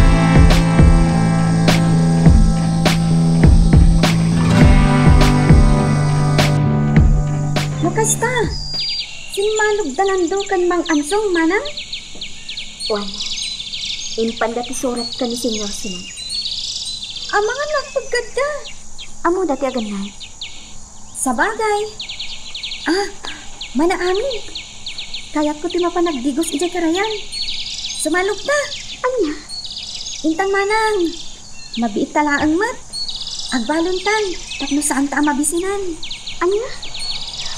No kasta, simmalog da Nando ken Mang Ansong, manang? Wen, impanda ti surat ken ni Señor Simon. Amangan no agpeggadda. Ammoda ti agannay? Sabagay. Ah, manaamin. Kayatko ti mapan agdigos idiay karayan. Sumalogta. Ania? Intan, manang. Mabiitta laeng met. Agbalontan, tapno saanta a mabisinan. Ania?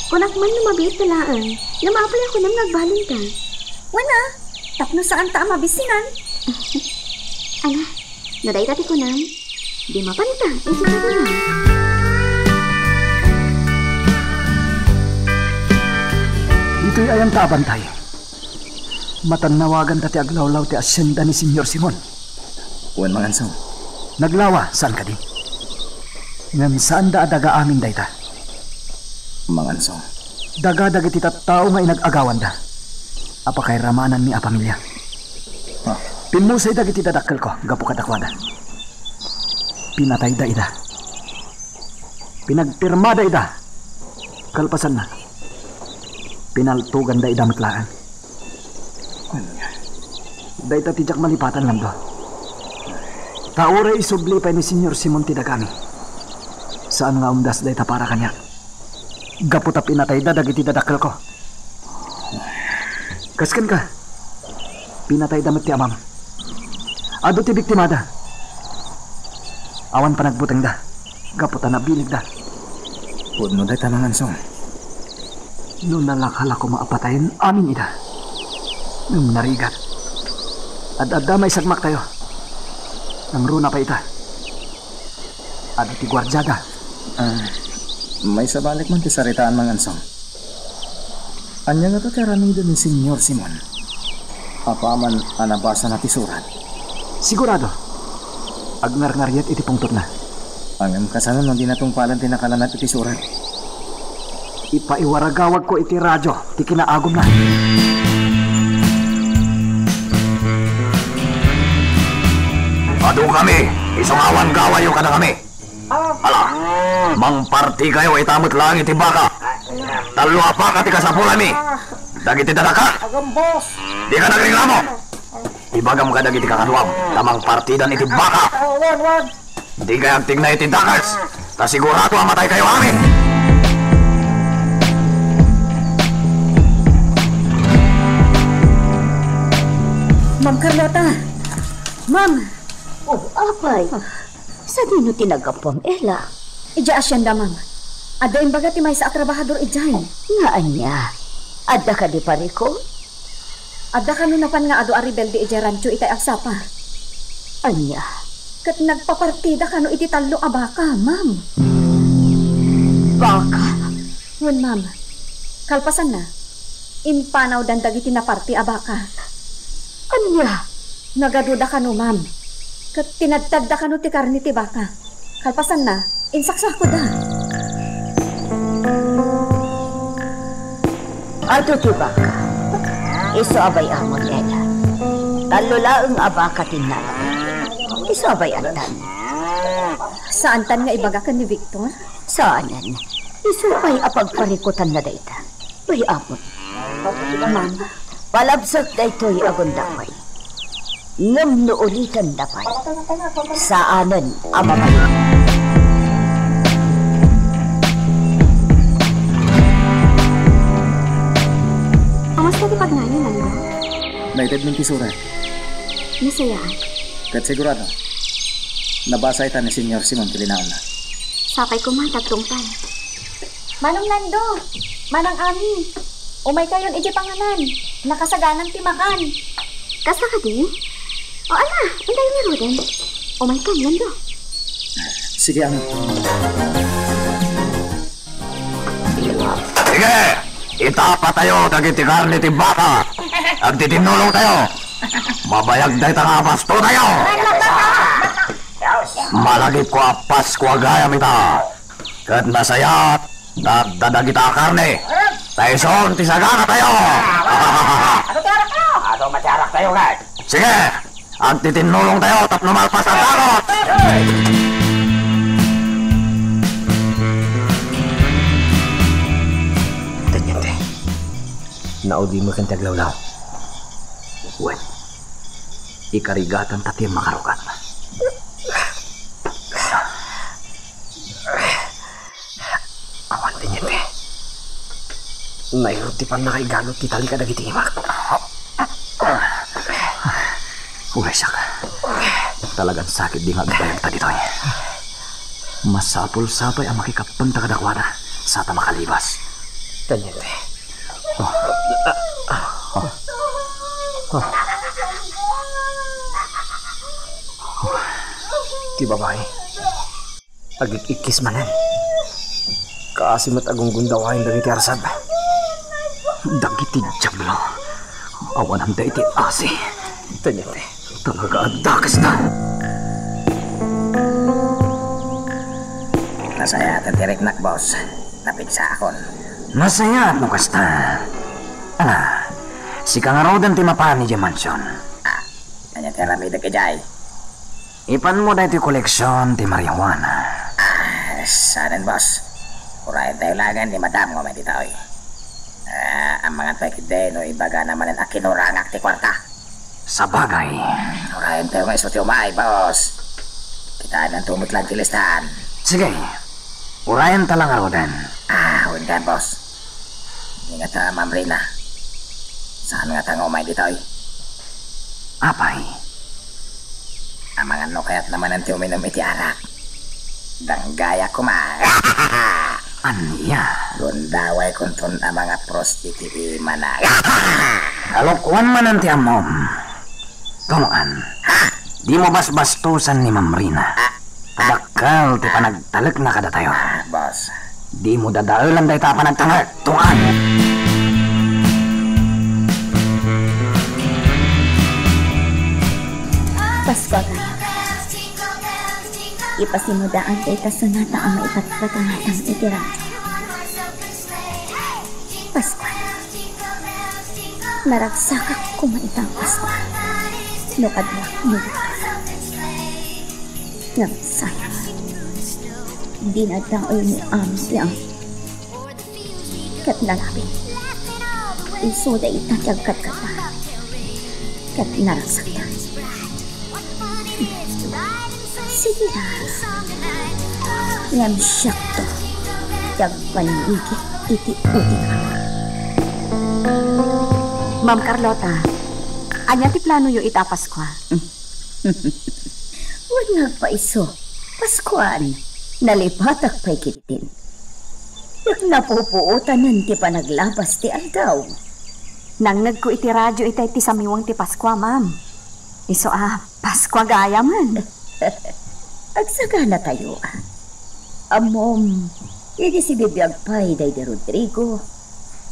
Kunak man no mabiitta laeng, ngem apay a kunam nga agbalontan? Wen a, tapno saanta a mabisinan. Ala, no dayta ti kunam, di mapanta iti karayan. Ditoy ayanta a bantay. Matannawaganta ti aglawlaw ti asienda ni Señor Simon. Wen, Mang Ansong. Naglawa, saan kadi? Ngem saanda a daga amin dayta. Mang Ansong. Daga dagiti tattao nga inag-agawanda a pakairammananmi a pamilia. Ah. Pimmusay dagiti dadakkelko gapu kadakuada. Pinatayda ida. Pinagpirmada ida. Kalpasanna, pinaltoganda ida met laeng. Ania? Dayta ti diak malipatan, Nando. Ta uray isubli pay ni Señor Simon ti dagami, saan nga umdas dayta para kaniak. Gapu ta pinatayda dagiti dadakkelko. Kas kenka, pinatayda met ti amam. Adu ti biktimada. Awan panagbutengda gapu ta nabiligda. Pudno dayta, Mang Ansong. No nalaka la koma a patayen amin ida, ngem narigat. Ad-adda maisagmaktayo. Nangruna pay ita. Adu ti guardiada. Ah, maisabalik man ti saritaan, Mang Ansong. Ania ngata ti aramiden ni Señor Simon? Apaman a nabasana ti surat. Sigurado. Agngarngariat iti pungtotna. Ngem kasano no di natungpalan ti nakalanad iti surat? Ipaiwaragawagko iti radio ti kinaagumna. Adukami, isu nga awan gawayo kadakami. Ala, mangpartikayo ita met laeng iti baka. Tallo a baka ti kasapulanmi. Dagiti dadakkel. Agambos. Dika nagreklamo. Ibagam kadagiti kakaduam ta mangpartidan iti baka. Wen, wen. Dikay agtigna iti dakes, ta sigurado a mataykayo amin. Ma'am Carlota. Ma'am. Oh, apay. Sadino ti naggapuam, Ella? Idiay asienda, ma'am. Adda imbaga ti maysa a trabahador idiay. Nga ania? Adda kadi parikut? Adda kano napan nga adu a rebelde idiay rancho itay agsapa. Ania? Ket nagpapartida kano iti tallo a baka, ma'am. Baka? Wen, ma'am. Kalpasanna, impanawdan dagiti naparti a baka. Ania? Nagaduda kano, ma'am? Ket tinadtadda kano ti karne ti baka? Kalpasanna, insaksakoda. Adu ti baka. Isu a bay-amon, Ella. Tallo laeng a baka ti nalak. Isu a bay-antan. Saantan nga ibaga ken ni Victor? Saanen. Isu pay a pagparikutanna dayta. Bay-amon. Ma'am. Palabsak daytoy a gundaway. Ngem no ulitanna pay, saanen a mabay. Kumusta ti pagnayon, Nando? Naitedmi ti isura. Nasayaan. Ket sigurado, nabasa ita ni Señor Simon ti linaonna. Sapay koma ta agtungpal. Manong Nando, Manang Ami, umaykayon idiay panganan. Nakasaganak ti makan. Kasta kadi? O ala, intayon ngaruden. Umaykan, Nando. Sige, Ami. Sige, itapatayo dagiti karne ti baka. Agtitinnulongtayo. Mabayag dayta nga abastotayo. Malagipko a Paskua gayam ita. Ket nasayaat, adda dagita a karne. Ta isun ti saganatayo. Adu ti araktayo? Adu met ti araktayo, guys. Sige, agtitinnulongtayo tapno malpas a dakes. Teniente, naudimeken ti aglawlaw. Wen, ikarigatanta ti makarugat. Awan, Teniente. Nairut ti pannakaigalud ti tali kadagiti imak. Uray siak. Talagan sakit di nga agbayagta ditoy. Masapul sapay a makikappanta kadakuada sa ta makalibas. Teniente. Oh. Oh. Oh. Ti babai. Agik-ikkis manen. Kaasi met a gunggundawayen dagiti arsab. Dagiti diablo. Awanan daydi asi. Teniente. Talaga a dakesda. Nasayaat ti riknak, boss. Napigsakon. Nasayaat no kasta. Ala, sika ngaruden ti mapan idiay mansion. Ah, ania ti aramidek idiay? Ipanmo daytoy koleksion ti marijuana. Ah, saanen, boss. Urayentayo laengen ni madam nga umay ditoy. Ah, amangan pay ketdi no ibagana manen a kinurangak ti kuarta. Sabagay. Urayentayo nga isu ti umay, boss. Kitaenanto met laeng ti listahan. Sige. Urayenta la ngaruden. Ah, wen, boss. Ni ngata, Ma'am Rina. Saan ngata nga umay ditoy? Apay? Amangan no kayatna manen ti uminum iti arak. Danggayak koma. Ania? Gundawaykonton a mangapros iti imana. Kalokuan manen ti ammom. Tunoan, dimo basbastosan ni Ma'am Rina. Dakkel ti panagtalekna kadatayo. Ah, boss. Dimo dadaelan dayta a panagtalek. Tunoan. Paskua gayam. Ipasimudaak dayta sonata a maipatpatangatang iti radyo. Paskua. Naragsakak koma ita a Paskua no kaduak ni Victor. Ngem sayang, dinadael ni Ami ti Ket nalabit, isuda ita ti agkadkadda. Ket naragsakda. Sige la. Ngem siakto ti agpannigit iti utingam. Ma'am Carlota, ania ti planoyo ita a Paskua? Wen nga agpaiso, Paskuan, nalipatak pay ketdin. Ket napupuotanen ti panaglabas ti aldaw. Nangngegko iti radio itay ti samiweng ti Paskua, ma'am. Isu a, Paskua gayamen. Agsaganatayo, a. Ammom, Idi sibibiag pay daydi Rodrigo,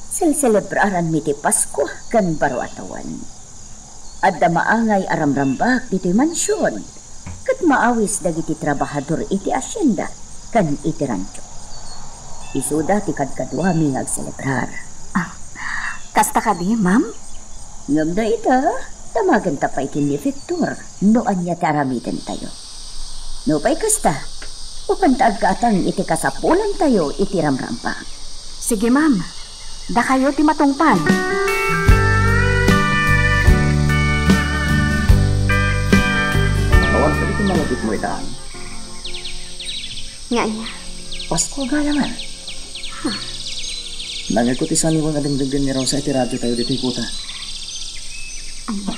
selselebraranmi ti Paskua ken baro a tawen. Adda maangay a ramrambak ditoy mansion, ket maawis dagiti trabahador iti asienda ken iti rancho. Isuda ti kadkaduami nga agselebrar. Ah, kasta kadi, ma'am? Ngem dayta, damagenta pay ken ni Victor no ania ti aramidentayo. Nupay kasta, mapanta aggatang iti kasapulantayo iti ramrambak. Sige, ma'am. Dakayo ti matungpal. Awan pay ti malagipmo itan. Nga aya? Pasko gayam. Huh. Nangegko ti saniwen a dengdenggen ni Rosa iti radio tayo ditoy kuta. Ania?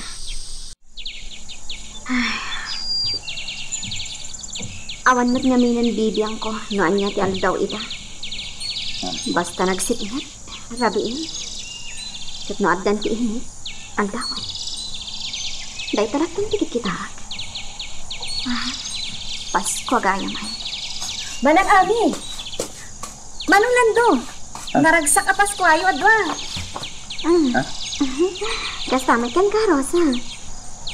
Ay. Awan met ngamin bibiangko no ania ti aldaw ita. Ah. Basta nagsipnget, rabiin. Ket no addan ti init, aldawen. Dayta latta ti kitkitaak. Ah, Pasko gayam. Manang Abi! Manong Nando, ah, naragsak a Paskuayo a dua. Ah. Ah? Kasta met kenka, Rosa.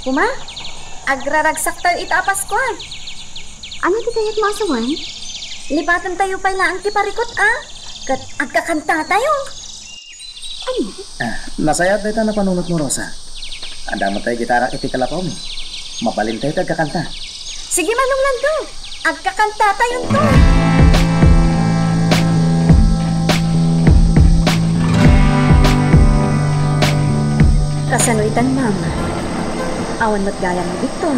Kuma, agraragsak tayo ita a Paskua. Ania ti kayatmo a sawen? Lipaten tayo pay laeng ti parikut, a. Ket agkakanta tayo. Ania? Ah, nasayaat dayta napanunotmo, Rosa. Adda met tay gitara iti kalapawmi. Mabalin tayo ti agkakanta. Sige, Manong Nando. Agkakanta tayonto. Kasano itan, ma'am? Awan met gayam ni Victor.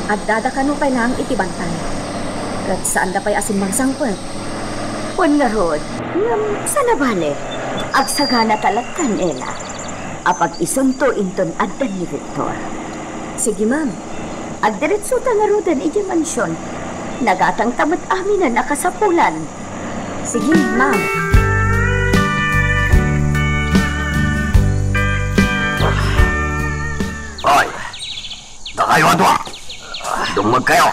Addada kano pay laeng iti bantay. Ket saanda pay a simmangsangpet. Wen ngarud, ngem saan a bale, agsagana ta lattan, Ella. Apag-isunto inton addan ni Victor. Sige, ma'am. Agdiretsota ngaruden idiay mansion. Nagatangta met aminen a kasapulan. Sige, ma'am. Hoy! Dakayo a dua! Dumngegkayo!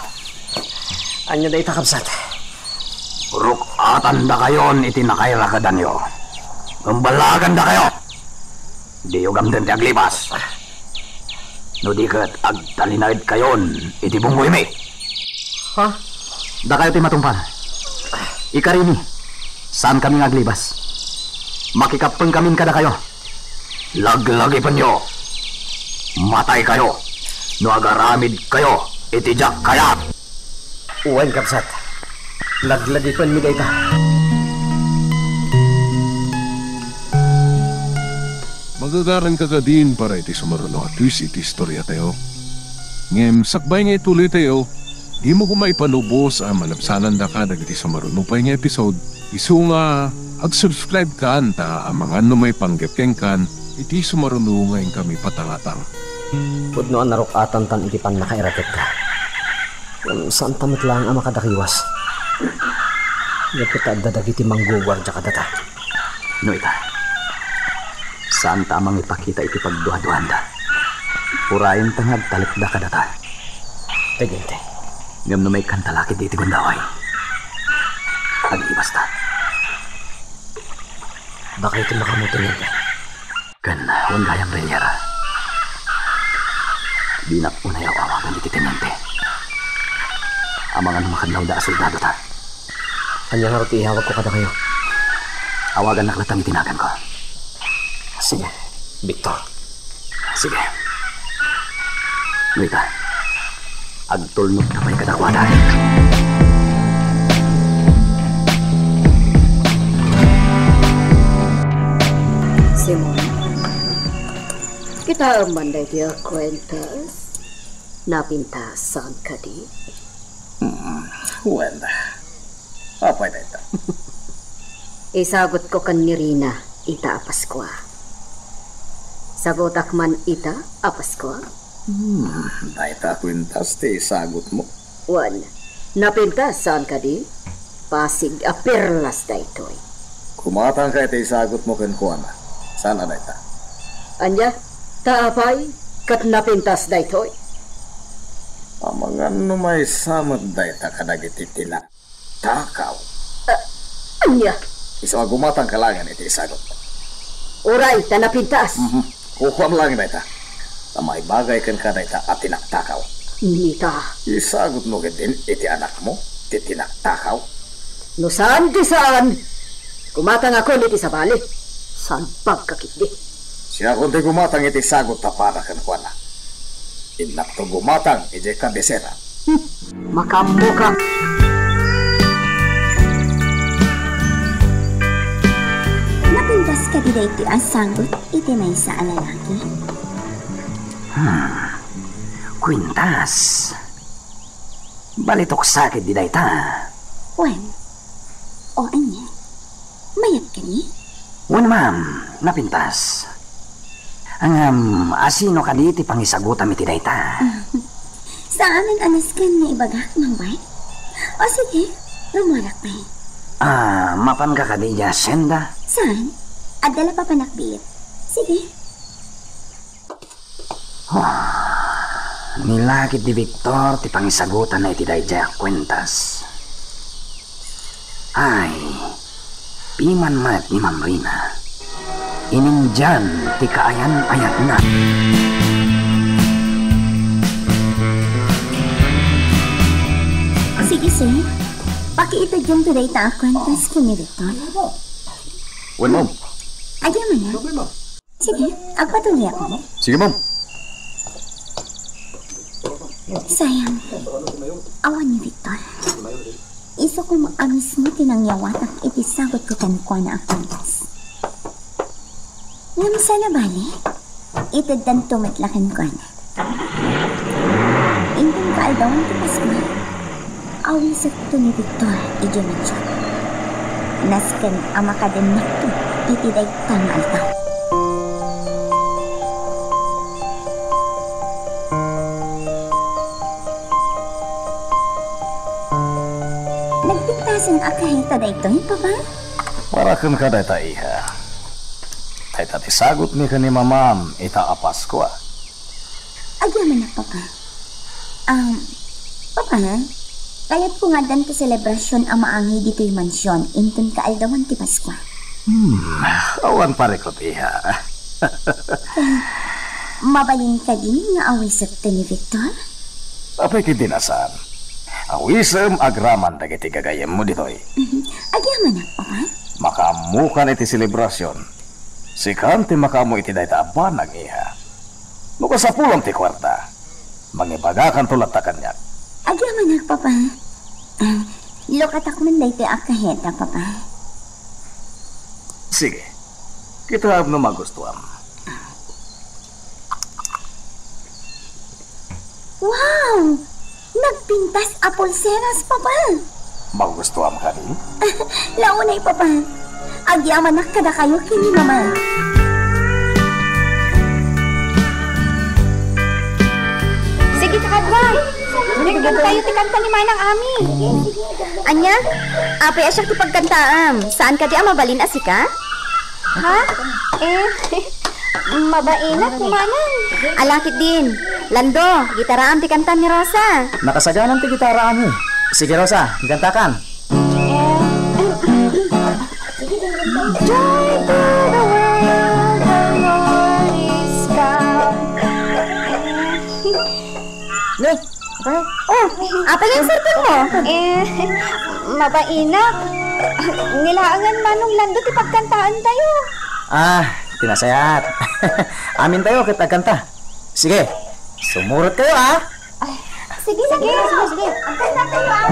Ania dayta, kabsat? Ruk-atandakayon iti nakairakedanyo. Ngem ballagandakayo! Diyo gamden ti aglibas. No di ket agtalinaedkayon iti bunggoymi. Ha? Dakayo ti matungpal. Ikarini, saankami nga aglibas. Makikappengkamin kadakayo. Laglagipenyo. Mataykayo no agaramidkayo iti diak kayat. Wen, kabsat. Laglagipenmi dayta. Magagaranka kadin para iti sumaruno a twist iti istoriatayo. Ngem sakbay nga ituloytayo, dimo koma ipalubos a malabsanandaka dagiti sumaruno pay nga episode, isu nga ag-subscribe kan ta amangan no maipanggep kenkan iti sumaruno nga inkami patangatang. Pudno a naruk-atantan iti pannakairaketka. Ngem saanta met laeng a makadakiwas. Gapu ta adda dagiti mangguguardia kadata. No ita, saanta a mangipakita iti pagduaduanda. Urayenta nga agtalekda kadata. Tengente. Ngem no maikkanta la ketdi iti gundaway, aglibasta. Dakayo ti makaammo, tengente. Ken wen gayam, Reniera. Dinak unay aw-awagan iti teniente. Amangan no makadlawda a soldadota. Ania ngarud ti iyawagko kadakayo? Awagannak latta iti naganko. Sige, Victor. Sige. No ita, agtulnogta pay kadakuada. Simon, kitaem man daytoy a kuentas. Napintasan kadi? Hmm, wen. Apay dayta? Isagutko ken ni Rina ita a Paskua. Sagutak man ita a Paskua? Hmm, dayta a kuentas ti isagutmo. Wen, napintas saan kadi? Pasig a perlas daytoy. Kumatangka iti isagutmo kenkuana. Saan a dayta? Ania? Ta apay ket napintas daytoy? Amangan no maysa met dayta kadagiti tinatakaw. Ah, Ania? Isu a gumatangka laengen iti isagutmo. Uray, ta napintas. Mhm. Kukuam laeng dayta. Ta maibagay kenka dayta a tinaktakaw. Nita. Isagutmo ketdin iti anakmo ti tinaktakaw. No saan ti saan, gumatangakon iti sabali. Salbagka ketdi. Siakon ti gumatang iti sagut ta para kenkuana. Innakto gumatang idiay kabisera. Hmm, makaammoka. Napintas kadi daytoy a sagut iti maysa a lalaki? Hmm, kuintas. Balitok sakit di dayta. Wen. O ania? Mayat kadi? Wen, ma'am, napintas. Ngem, asino kadi ti pangisagutam iti dayta? Saanen a nasken nga ibagak, Ma'am White. O sige, rumuarak pay. Ah, mapanka kadi idiay hacienda? Saan? Adda la papanak biit. Sige. Ah, ni lakit di Victor ti pangisagutanna iti daydiay a kuentas. Ay, piman met ni Ma'am Rina. Inindian ti kaayan-ayatna. Sige, sir. Pakiitedyo dayta a kuentas ken ni Victor. Wen, ma'am. Agyamanak. Sige, agpatuloyak. Sige, ma'am. Sayang, awan ni Victor. Isu koma a mismo ti nangyawatak iti sagutko kenkuana a kuentas. Ngem saan a bale, iteddanto met la kenkuana. Inton kaaldawan ti Paskua, awisekto ni Victor idiay mansion. Nasken a makadennakto iti dayta nga aldaw. Nagpintasen a kahita daytoy, Papa? Para kenka dayta, iha. Dayta ti sagutmi ken ni Mamam ita a Paskua. Agyamanak, Papa. Um, Papa, kayatko nga addanto selebrasion a maangay ditoy mansion inton kaaldawan ti Paskua. Hmm, awan parikut, iha. Mabalin kadi nga awisekto ni Victor? Apay ketdi a saan. Awisem agraman dagiti gagayyemmo ditoy. Mhm. Agyamanak, Papa. Makaammokan iti selebrasion. Sikan ti makaammo iti dayta a banag, iha. No kasapulam ti kuarta, mangibagakanto latta kaniak. Agyamanak, Papa. Ah, lukatak man daytoy a kaheta, Papa. Sige. Kitaem no magustuam. Wow! Nagpintas a pulseras, Papa! Magustuam kadi? Launay, Papa. Agyamanak kadakayo ken ni Mama. Sige, kakadua. Tikkan tayo ti kanta ni Manang Ami. Ania? Apay a siak ti pagkantaam? Saan kadi a mabalin a sika? Ha? Eh, mabainak, Manang. Ala ketdin. Lando, gitaraam ti kanta ni Rosa. Nakasaganan ti gitaraam. Sige, Rosa, ikantakan. Eh, Joy to the world, the Lord is come. Ne, Oh, apay nga insertong mo? Eh, mabainak. Nilaangan Manong Lando ti pagkantaan tayo. Ah, ti nasayaat. Amin tayo ket agkanta. Sige, sumurot kayo, ah. Ay, sige, sige. Sige, sige. Agkanta tayo, ah.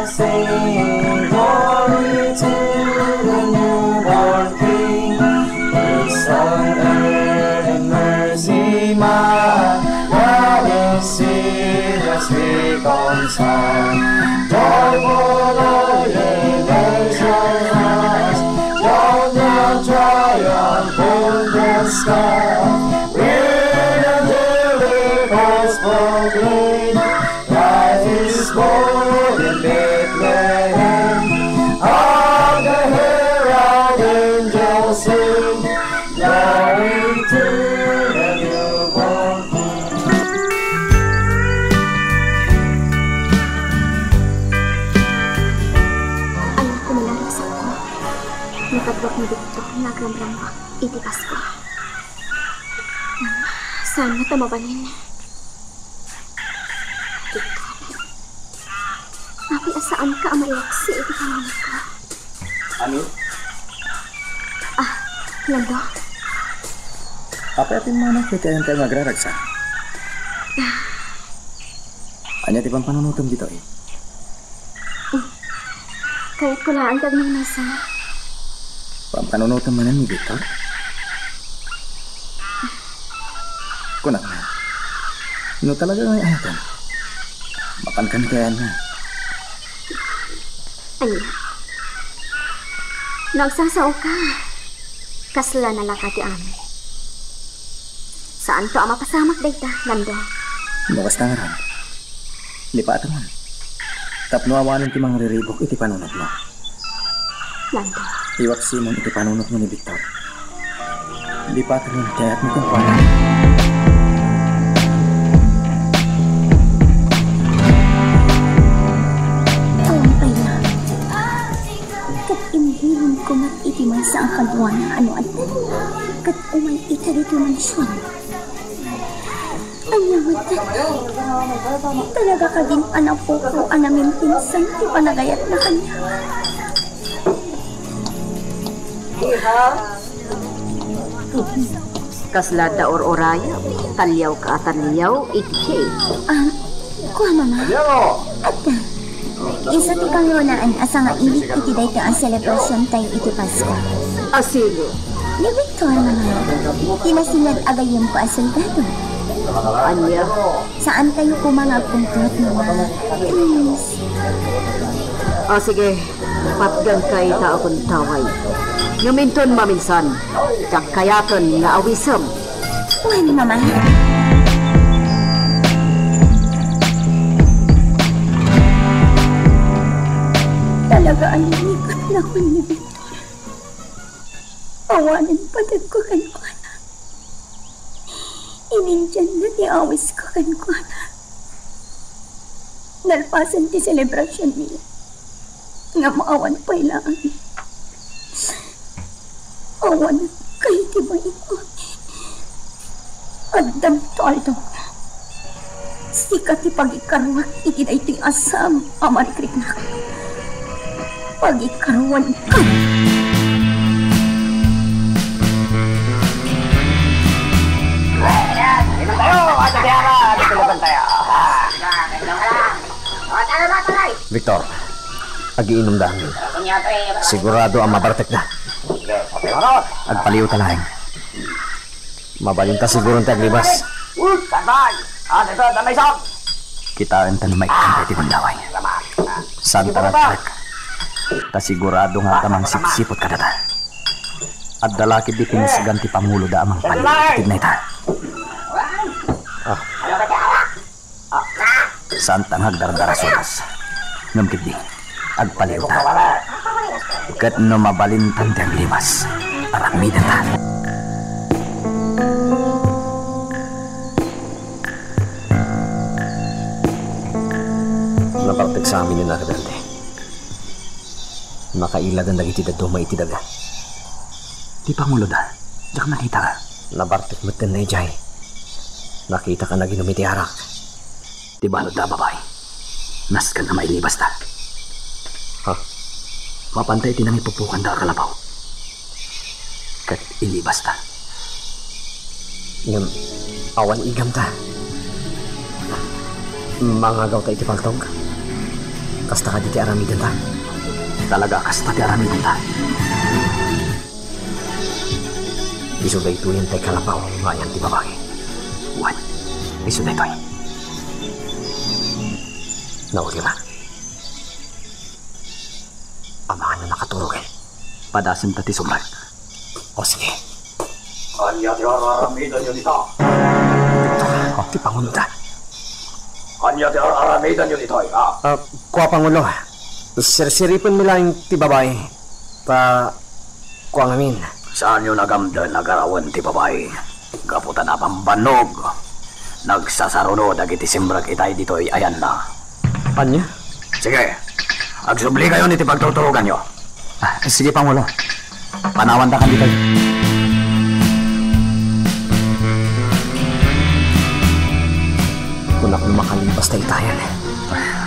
Sing glory to the newborn King. Peace on earth and mercy mild, God is here, let's reconcile. Joyful all ye nations rise, join the triumph in the sky. With the angelic host proclaim, Christ is born in Bethlehem. Hark the herald angels sing, glory Ania ti malasakko? Nakaduak ni Victor nga agramrama iti Pasko. Saan ta mabalin? Victor, apay a saanka a maiwaksi iti panunotko? Ani? Ah, Lando? Apay a pimmanaw ket ayantayo nga agraragsak? Ania ti pampanunotem ditoy? Kayatko laeng ti agmaymaysa. Pampanunotem manen ni Victor? Kunak man, no talaga nga ayaten, mapankan ti ayanna. Ania? No agsasaoka, kasla nalaka ti amin. Saanto a mapasamak dayta, Lando. No kasta ngarud, lipatem man. Tapno awanen ti mangriribuk iti panunotmo. Lando. Iwaksimon iti panunotmo ni Victor. Lipatem ti ayatmo kenkuana. Awan pay la. Ket imbilin ko met iti maysa a kaduana a no adda. Ket umay ita ditoy mansion. Ania met? Talaga kadin a napukno a namimpinsan ti panagayatna kaniak. Kasla adda ur-urayam, taliawka a taliaw iti cake. Ah, kua, Mama. Adda. Isu ti kangrunaan a sangailik iti daytoy a selebrasiontayo iti Pasko. A sino? Ni Victor, Mama. Ti nasinag a gayyemko a soldado. Ania? Saantayo koma nga agkumplot, Mama. Please. O, sige. Patgangka ita a kuntaway. Ngem inton maminsan, kakayaten nga awisem. Wen, Mama. Talaga a linikatna ken ni Victor. Awanen pategko kenkuana. Inindianna ti awisko kenkuana. Nalpasen ti selebrasionmi, ngem awan pay laeng. Awan kay ti bainko. Addanto aldaw. Sika ti pagikaruak iti daytoy a saan a marikriknak. Pagikaruanka. Victor, agiinumda amin. Sigurado a mabartekda. Agpaliwta laeng. Mabalinta siguron ti aglibas. Kitaenta no maikkan ti gundaway. Saanta nga agtarak. Ta sigurado nga adda mangsipsiput kadata. Adda la ketdi pinisgan ti panguloda a mangpaliw iti dayta. Ah. Saanta nga agdardara suros. Ngem ketdi, agpaliwta. Ket no mabalintan ti aglibas, aramidenta. Nabartek sa amin ni Narda. Nakailadan dagiti dadduma iti daga. Ti panguloda, diak nakita. Nabartek metten daydiay. Nakitaka naginum iti arak. Ti baludda a babai, nasken a mailibasta. Ha? Mapanta iti nangipupokanda a kalapaw. Ket ilibasta. Ngem awan igamta. Mangagawta iti paltog. Kasta kadi ti aramidenta? Talaga a kasta ti aramidenta. Isu daytoyen ti kalapaw nga ayan ti babai. Wen, isu daytoy. Naulira. Amangan a nakaturog. Padasenta ti subrek. O, sige. Ania ti ar-aramidanyo dita? Victor, ti panguloda. Ania ti ar-aramidanyo ditoy, ha? Ah, kua, Pangulo, sirsiripenmi laeng ti babai. Ta, kua ngamin. Saanyo nagamden a garawen ti babai? Gapu ta nabambannog, nagsasaruno dagiti simrek itay ditoy ayanna. Ania? Sige, agsubli kayon iti pagturturoganyo. Ah, sige, Pangulo. Panawandakan ditoy. Kunak no makalipas ta itayan.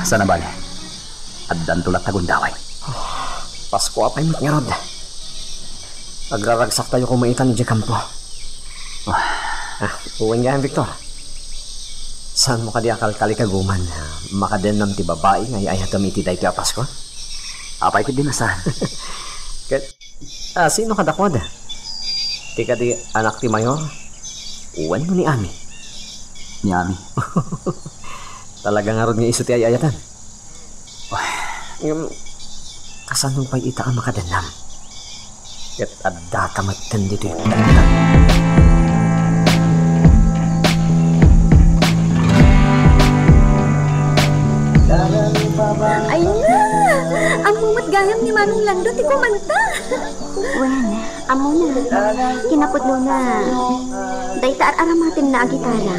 Saan a bale? Addanto latta gundaway. Pasko a pay met ngarud. Agraragsaktayo koma itan idiay kampo. Ah, wen gayam, Victor. Saanmo kadi a kalkalikaguman a makadennam ti babai nga ay-ayatem iti daytoy a Pasko? Apay ketdi no saan? Ket, ah, sino kadakuada? Ti kadi anak ti mayor? Wenno ni Ami? Ni Ami. Talaga ngarud nga isu ti ay-ayatem? Ngem, kasano pay ita a makadennam? Ket addata metten ditoy. Ay na! Ammo met gayam ni Manong Lando ti kumanta. Wen, ammona. Kinapudnona, dayta ar-aramatenna a gitara.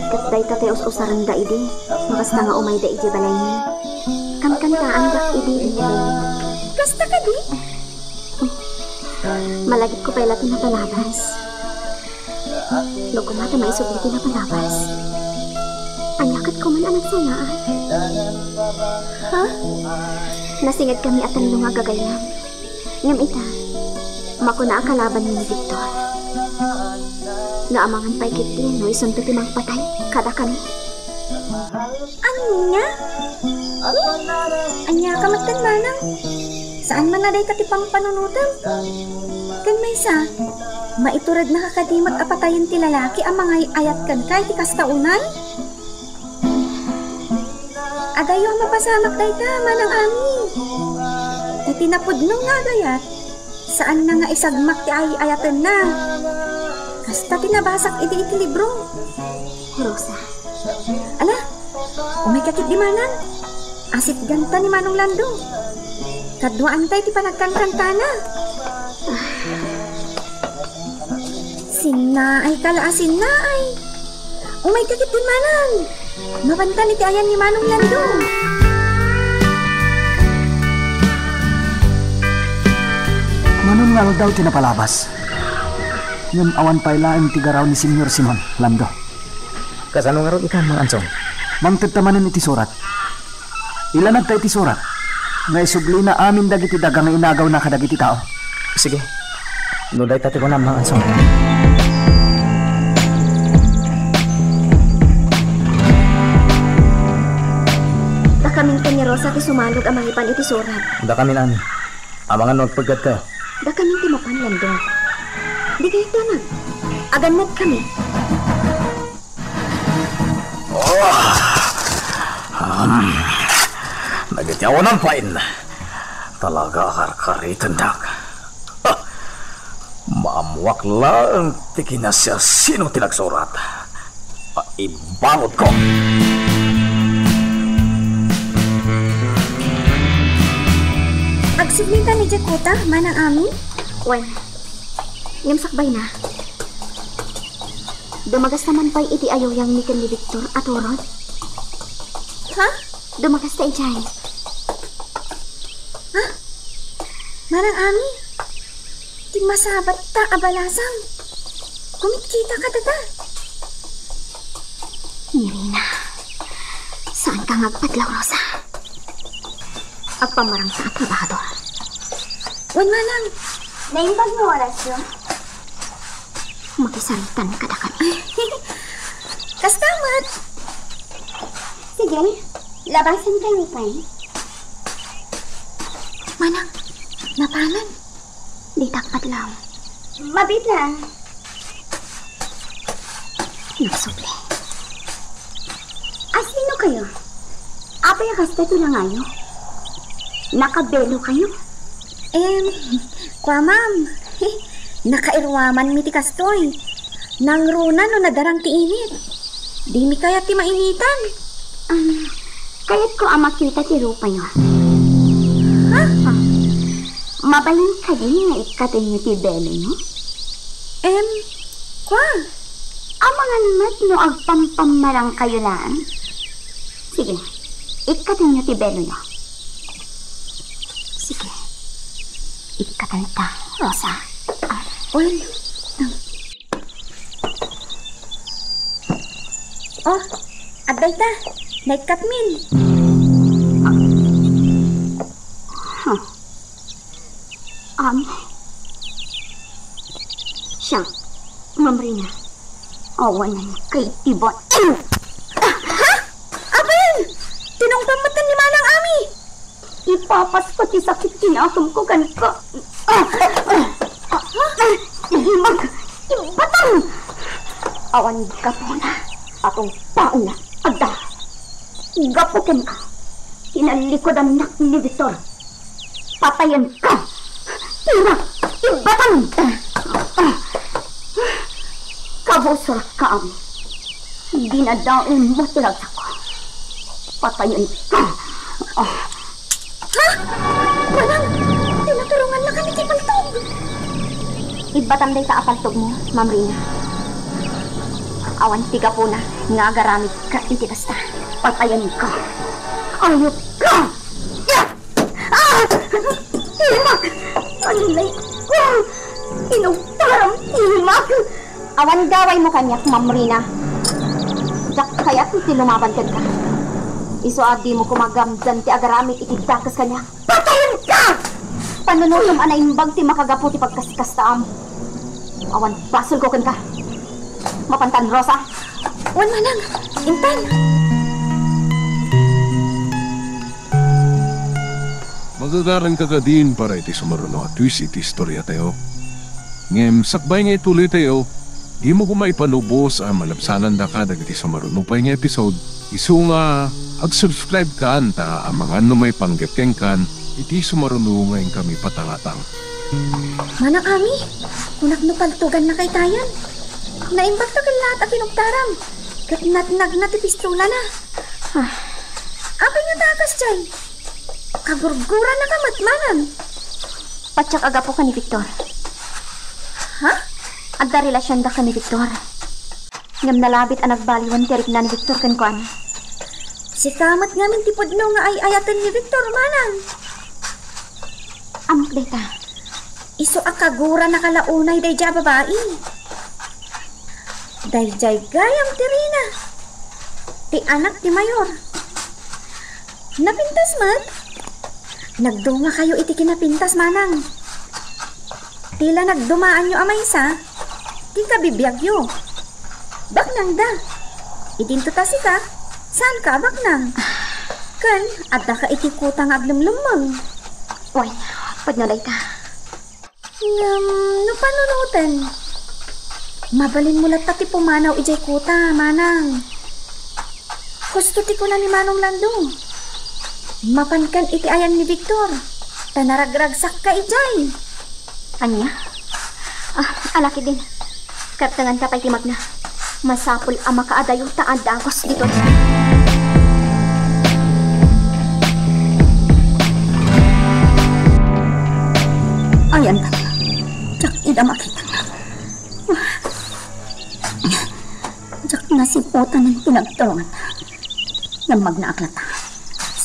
Ket dayta ti us-usarenda idi makasta nga umayda idiay balaymi. Kankantaandak idi. Kasta kadi? Malagipko pay la ti napalabas. No koma ta maisubli ti napalabas, ania ket koma a nagsayaan? Ha? Nasingadkami a tallo nga gagayyem. Ngem ita, makuna a kalabanmi ni Victor. No amangan pay ketdi no isunto ti mangpatay kadakami. Ania? Aniaka metten, manang? Saan man a dayta ti pangpanunotem? Ken maysa, maiturednaka kadi met a patayen ti lalaki a mangay-ayat kenka iti kasta unay? Adayo a mapasamak dayta, Manang Ami. Ta ti napudno nga agayat, saanna nga isagmak ti ay-ayatenna. Kasta ti nabasak idi iti libro. Rosa. Ala, umayka ketdi, manang. Asitganta ni Manong Lando. Kaduaanta iti panagkankantana. Sinnaay ka la a sinnaay. Umayka ketdi, manang. Mapantan iti ayan ni Manong Lando. Manon nga aldaw ti napalabas. Ngem awan pay laeng ti garaw ni Señor Simon, Lando. Kasano ngarud itan, Mang Ansong? Mangted ta manen iti surat. Ilanadta iti surat nga isublina amin dagiti daga nga inagawna kadagiti tao. Sige. No dayta ti kunam, Mang Ansong. Dakamin ken ni Rosa ti sumalog a mangipan iti surat. Dakamin, Ami. Amangan no agpeggadkayo. Dakamin ti mapan, Lando. Di kayat danag. Agannadkami. Oh! Um, dagiti awanan pay, talaga a karkaritendak. Ha! Maammoak laeng ti kinasiasino ti nagsurat. Ibangot ko. Agsublita ni Jacota, Manang Ami? Wen. Ngem sakbayna. Dumagasta man pay iti ayuyang ni ken ni Victor a turod? Ha? Dumagasta idiay. Ha? Manang Ami? Ti masabat ta a balasang. Kumitkita ka dada. Mirina, saanka nga agpadlaw, Rosa? Agpamarangta a trabahador. Wen, manang. Naimbag nga orasyo? Makisaritan kadakami. Kasta met. Sige, labasan kayo pay. Manang, napanan. Dita agpadlaw. Mabiit lang. Nagsubli. Asino kayo? Apay a kasta ti langayo? Nakabelo kayo? Em, kua, ma'am. Nakairuamanmi ti kastoy. Nangruna no nadarang ti init. Dimi kayat ti mainitan. Ah, kayatko a makita ti rupayo. Ha? Ah, mabalin kadi nga ikkatenyo ti beloyo? Em, kua? Amangan met no agpampammarangkayo laeng. Sige, ikkatenyo ti beloyo. Sige, ikkatenka, Rosa. Ah, well, um. Oh, adda ita. Naikkatmin. Huh. Am. Siak, Ma'am Rina. Awanan kay ti ba-, Ha? Apay! Tinungpam met ni Manang Ami! Ipapasko ti sakit ti nakemko kenka. Nahimag! Ibatang! Awan gapuna a tungpaenna. Adda. Gapu kenka, tinallikudannak ni Victor. Patayenka! Tira! Ibatang! Kabusorakka, Ami. Dinadaelmo ti ragsakko. Patayenka! Ha? Manang, tinaturongannaka iti paltog! Ibbatam dayta a paltogmo, Ma'am Rina. Awan ti gapuna nga agaramidka iti kasta. Patayenka! Ayupka! Ah! Timak! Anay ko! Inugtaram, timak! Awan gawaymo kaniak, Ma'am Rina. Diak kayat ti lumaban kenka. Isu a dimo koma gamdan ti agaramid iti dakes kaniak. Patayenka! Panunotem a naimbag ti makagapu ti pagkaskastaam. Awan basolko kenka. Mapantan, Rosa. Wen, Manang. Intan. Magagaranka kadin para iti sumaruno a twist iti istoriatayo. Ngem sakbay nga ituloytayo, dimo koma ipalubos a malabsanandaka dagiti sumaruno pay nga episode. Isu nga ag-subscribe kan ta amangan no maipanggep kenkan iti sumaruno nga inkami patangatang. Manang Ami, kunak no paltogannaka itayen. Naimbag ta kellaat a kinugtaram ket natnagna ti pistolana. Ah. Apay nga ta kasdiay? Kagurgurannaka met, Manang. Patiek a gapu ken ni Victor. Ha? Adda relasionda ken ni Victor. Ngem nalabit a nagbaliwen ti rikna ni Victor kenkuana. Sika met ngamin ti pudno nga ay-ayaten ni Victor, Manang. Ammok dayta. Isu a kagurannaka la unay daydiay a babai. Daydiay gayam ti Rina, ti anak ti mayor. Napintas met? Nagdumakayo iti kinapintas, Manang. Ti la nagdumaanyo a maysa, ti kabibiagyo. Baknangda. Idinto ta sika, saanka a baknang. Ken, addaka iti kuta nga aglemlemmeng. Wen, pudno dayta. Ngem, no panunoten, mabalinmo latta ti pumanaw idiay kuta, Manang. Husto ti kuna ni Manong Lando. Mapankan iti ayan ni Victor, ta naragragsakka idiay. Ania? Ah, ala ketdin. Kartenganta pay ti magna. Masapul a makaadayo ta adda a kuskus ditoy. Ayan, diak ida makita. Diak nasiputan ti nagturongan. Ngem magnaak latta.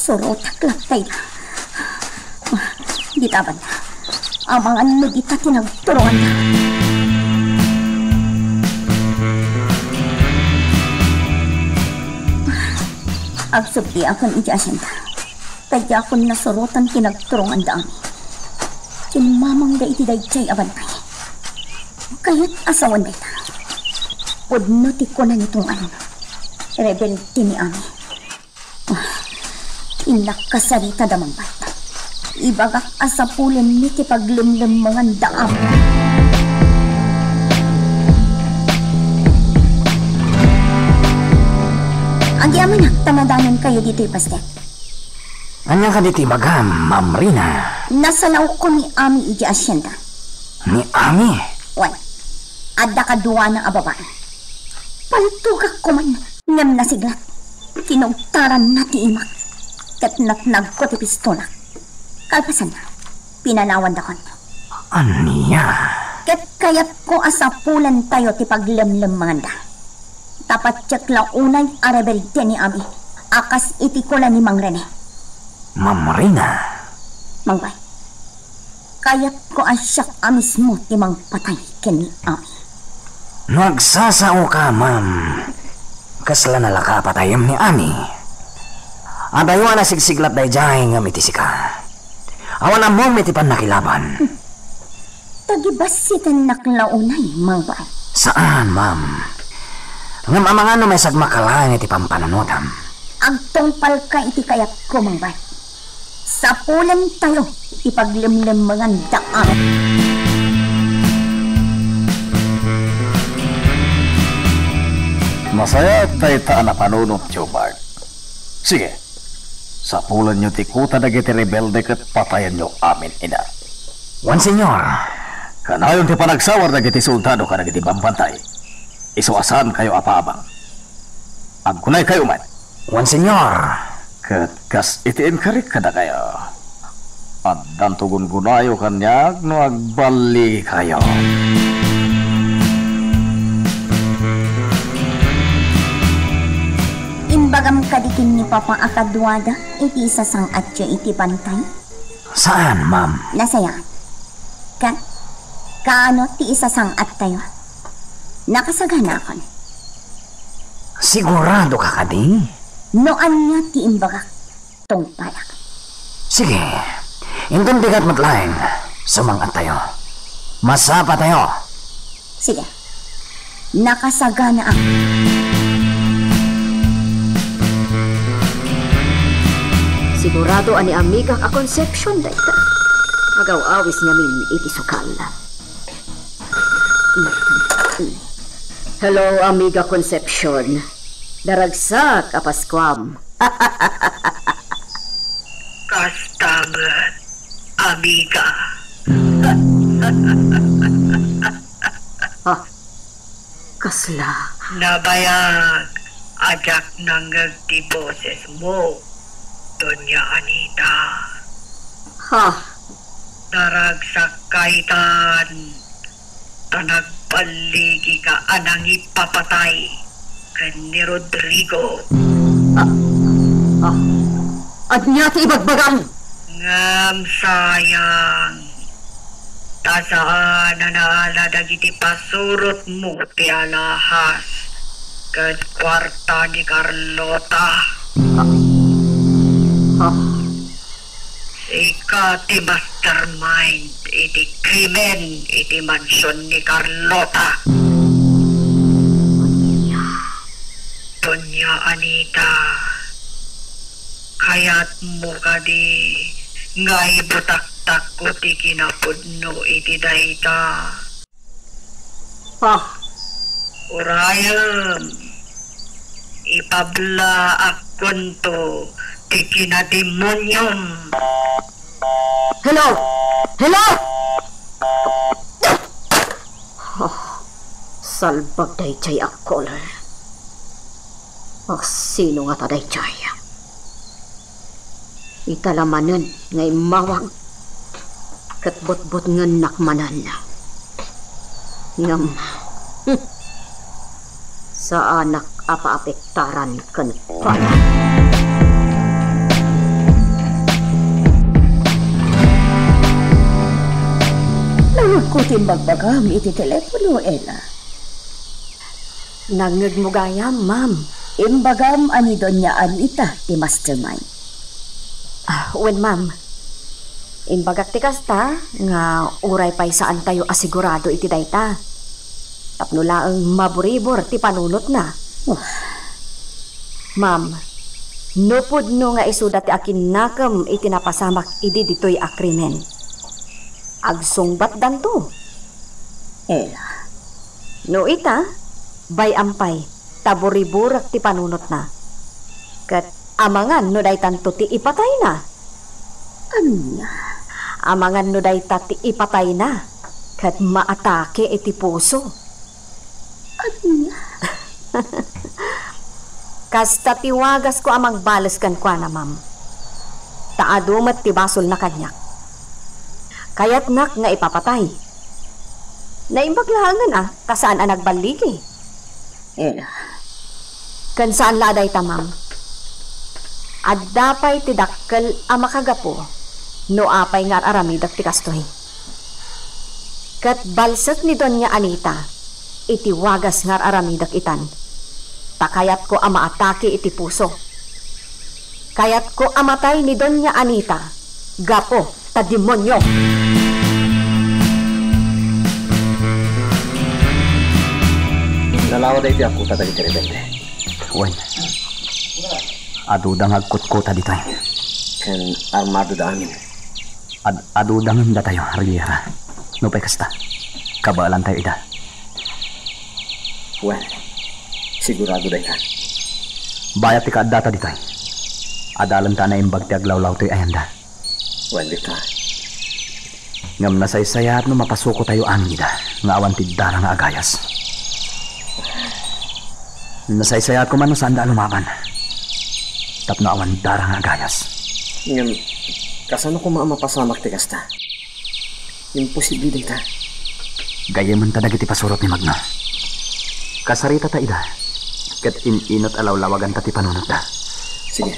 Surotak latta ida. Dita banda. Amangan no dita ti nagturonganda. Agsubli akon iti asienda. Ta diakon nasurotan ti nagturonganda, Ami. Kinmamangda iti daydiay a bantay. Kayat a sawen dayta. Pudno ti kuna ni Tunggal. Rebelde ni Ami. Innak kasarita da mangbat. Ibagak a sapulenmi ti paglemlemmenganda, Apo. Agyamanak ta madanonkayo ditoy pastek. Ania kadi ti ibagam, Ma'am Rina? Nasalawko ni Ami iti asienda. Ni Ami? Wen, adda kaduana a babai. Paltogak koman. Ngem nasiglat, kinugtaranna ti imak, ket natnagko ti pistolak. Kalpasanna, pinanawandakon. Ania? Ket kayatko a sapulentayo ti paglemlemmenganda. Ta patiek la unay a rebelde ni Ami, a kas iti kuna ni Mang Rene. Ma'am Rina. Mang Bay, kayatko a siak a mismo ti mangpatay ken ni Ami. No agsasaoka, ma'am, kasla nalaka a patayem ni Ami? Adayo a nasigsiglat daydiay ngem iti sika. Awan ammom iti pannakilaban. Tagibassitennak la unay, Mang Bay. Saan, ma'am. Ngem amangan no maisagmak laeng iti pampanunotam. Agtungpalka iti kayatko, Mang Bay. Sapulentayo ti paglemlemmenganda. Nasayaat dayta a napanunotyo, Bart. Sige, sapulenyo ti kuta dagiti rebelde ket patayenyo amin ida. Wen, Señor. Kanayon ti panagsawar dagiti soldado kadagiti bambantay. Isu a saankayo a paabang. Agkunaykayo met. Wen, Señor. Ket kas iti inkarik kadakayo, addanto gunggonayo kaniak no agballigikayo. Imbagam kadi ken ni Papa a kaduada iti isasang-atyo iti bantay? Saan, ma'am. Nasayaat. Ket, kaano ti isasang-attayo? Nakasaganaakon. Siguradoka kadi? No ania ti imbagak, tungpalak. Sige, inton bigat met laeng, sumang-attayo. Masapatayo. Sige. Nakasaganaak. Sigurado a ni amigak a Concepcion dayta. Agaw-awis ngamin iti sukal. Hello, Amiga Concepcion. Daragsak a Paskuam. Kasta met, amiga. Ah, kasla? Nabayag a diak nangngeg ti bosesmo, Doña Anita. Ha? Naragsak kaitan, ta nagballigika a nangipapatay ken ni Rodrigo. Ah, ah, ania ti ibagbagam? Ngem sayang, ta saan a naala dagiti pasurotmo ti alahas ken kuarta ni Carlota. Ah, ah. Sika ti mastermind iti krimen iti mansion ni Carlota. Doña Anita, kayatmo kadi nga ibutaktakko ti kinapudno iti dayta? Ah. Urayem, ipablaakkonto ti kinademoniom. Hello? Hello? Ah, salbag daydiay a caller. Ah, sino ngata daydiay? Ita la manen nga immawag, ket butbutngennak manen. Ngem, hmm, saanak a paapektaran kenkuana. Nangngegko ti imbagbagam iti telepono, Ella. Nangngegmo gayam, ma'am. Imbagam a ni Doña Anita ti mastermind. Ah, wen, ma'am. Imbagak ti kasta nga uray pay saantayo a sigurado iti dayta. Tapno laeng maburibor ti panunotna. Wah. Ma'am, no pudno nga isuda ti akinnakem iti napasamak idi ditoy a krimen, agsungbatdanto. Ella. No ita, bay-am pay, ta buriburek ti panunotna. Ket amangan no daytanto ti ipatayna. Ania? Amangan no dayta ti ipatayna, ket maatake iti puso. Ania? Kasta ti wagasko a mangbales kenkuana, ma'am. Ta adu met ti basolna kaniak. Kayatnak nga ipapatay. Naimbag laengen a ta saan a nagballigi. Ella, Ken saan la a dayta, ma'am. Adda pay ti dakkel a makagapu no apay nga ar-aramidek ti kastoy. Ket balsek ni Doña Anita iti wagas nga ar-aramidek itan, ta kayatko a maatake iti puso. Kayatko a matay ni Doña Anita gapu ta demonio. Nalawa daytoy a kuta dagiti rebelde. Wen, aduda nga agkutkuta ditoy. Ken armadoda amin. Ad-aduda ngem datayo, Riliera. Nupay kasta, kabaelantayo ida. Wen, sigurado dayta. Bayat ti kaaddata ditoy. Adalenta a naimbag ti aglawlaw toy ayanda. Wen, Victor. Ngem nasaysayaat no mapasukotayo amin ida nga awan ti dara nga agayas. Nasaysayaat koma no saanda a lumaban tapno awan dara nga agayas. Ngem, kasano koma a mapasamak ti kasta? Imposible dayta. Gayyementa dagiti pasurot ni Magna. Kasaritata ida, ket in-inut a lawlawaganta ti panunotda. Sige,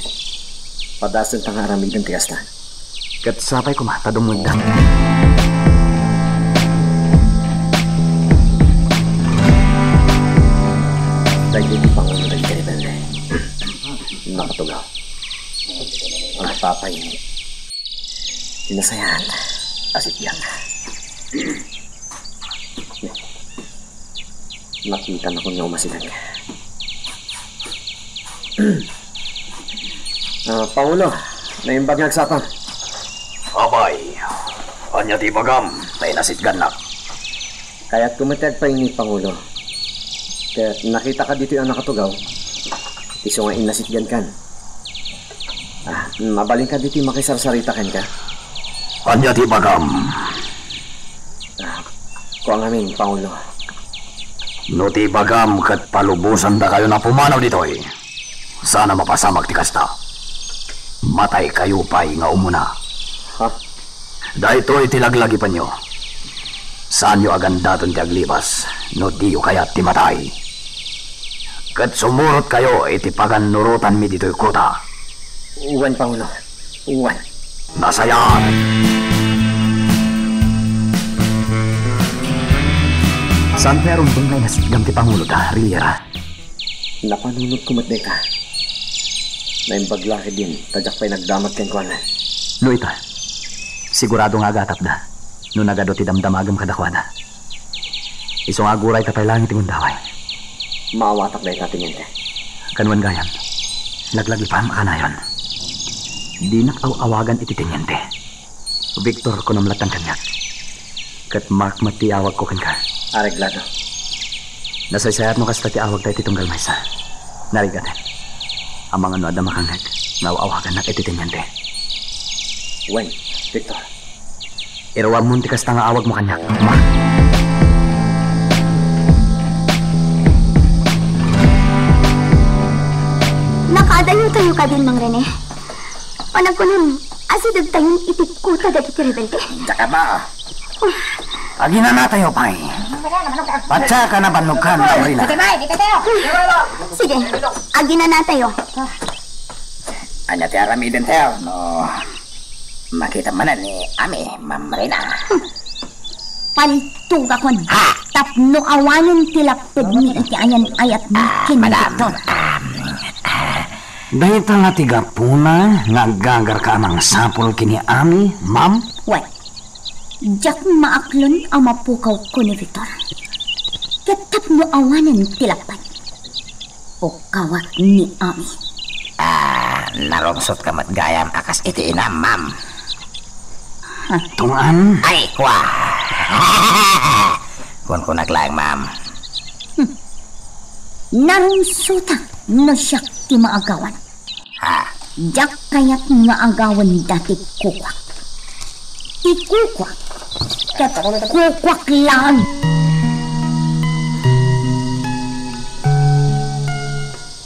padasenta nga aramiden ti kasta. Ket sapay koma ta dumngegda. Dagiti pangulo dagiti rebelde. Nakatugaw. Agpapay. Ti nasayaat a sitgan. Nakita nakon nga umasideg. Ah, Pangulo, naimbag nga agsapa. Apay, ania ti ibagam ta inasitgannak? Kayatko met ti agpaini, Pangulo. Ket nakitaka ditoy a nakatugaw. Isu nga inasitgankan. Ah, mabalinka ditoy makisarsarita kenka? Ania ti ibagam? Ah, kua ngamin, Pangulo. No ti ibagam ket palubosandakayon a pumanaw ditoy, saan a mapasamak ti kasta. Mataykayo pay nga umuna. Ha? Daytoy ti laglagipenyo. Saanyo a gandaton ti aglibas no diyo kayat ti matay. Ket sumurotkayo iti pagannurotanmi ditoy kuta. Wen, Pangulo. Wen. Nasayaat! Saan pay a rumbeng nga inasitgam ti panguloda, Riliera? Napanunotko met dayta. Naimbag la ketdin ta diak pay nagdamag kenkuana. No ita, sigurado nga agatapda no nagadu ti damdamagem kadakuada. Isu nga agurayta pay laeng iti gundaway. Maawatak dayta, Teniente. Ken wen gayam, laglagipam a kanayon. Dinak aw-awagan iti Teniente. Victor, kunam lattan kaniak. Ket Mark met ti awagko kenka. Areglado. Nasaysayat no kasta ti awagta iti tunggal maysa. Narigaten. Amangan no adda makangngeg nga aw-awagannak iti Teniente. Wen, Victor. Iruamon ti kasta nga awagmo kaniak, Mark. Nakaadayotayo kadin, Mang Rene? O nagkunem, asidegtayon iti kuta dagiti rebelde? Diak kaba. Aginanatayo pay. Patsa ka na bannog kan, Marina. Sige, aginanatayo. Ania ti aramidentayo no makita manen ni Ami, Ma'am Marina? Paltugakon. Ha? Tapno awanen ti laptedmi iti ayan-ayatmi ken ni Victor. Dayta la ti gapuna nga aggagarka a mangsapul ken ni Ami, ma'am? Wen, diak maaklon a mapukaw ken ni Victor. Ket tapno awanen ti lapad, pukawak ni Ami. Ah, narungsotka met gayam a kas iti inam, ma'am. Tungan. Ay, kua. Kunkunak laeng, ma'am. Hmm. Narungsotak no siak ti maagawan. Ha? Diak kayat nga agawen dati kukuak. Ti kukuak, ket kukuak laeng.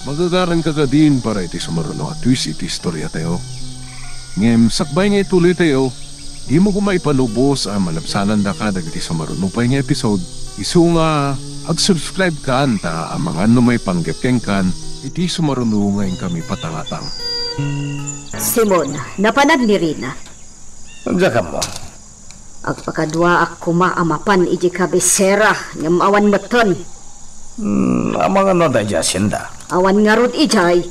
Magagaranka kadin para iti sumaruno a twist iti istoriatayo. Ngem sakbay nga ituloytayo, dimo koma ipalubos a malabsanandaka dagiti sumaruno pay nga episode, isu nga ag-subscribe kan ta amangan no maipanggep kenkan Iti sumaruno nga inkami patangatang. Simon, napanan ni Rina? Diak ammo. Agpakaduaak koma a mapan idiay kabisera, ngem awan metten. Hmm, amangan no adda idiay hacienda? Awan ngarud idiay.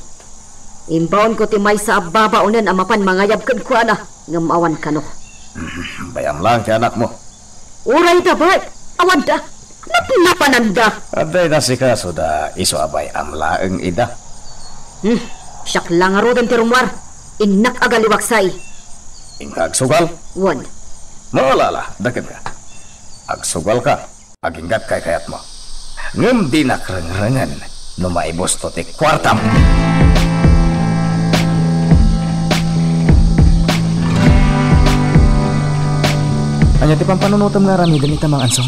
Imbaonko ti maysa a babaonen a mapan mangayab kenkuana, ngem awan kano. Hmm, bay-am laeng ti anakmo. Uray da, Bert. Awanda. Napnapananda. Adda inasikasoda isu a bay-am laeng ida. Hmm, siak la ngaruden ti rummuar. Innak agaliwaksay. Inka agsugal? Wen. Maalala, dakemka. Agsugalka. Aginggat kaykayatmo. Ngem dinak rengrengen no maibusto ti kuartam. Ania ti pampanunotem nga aramiden ita, Mang Ansong?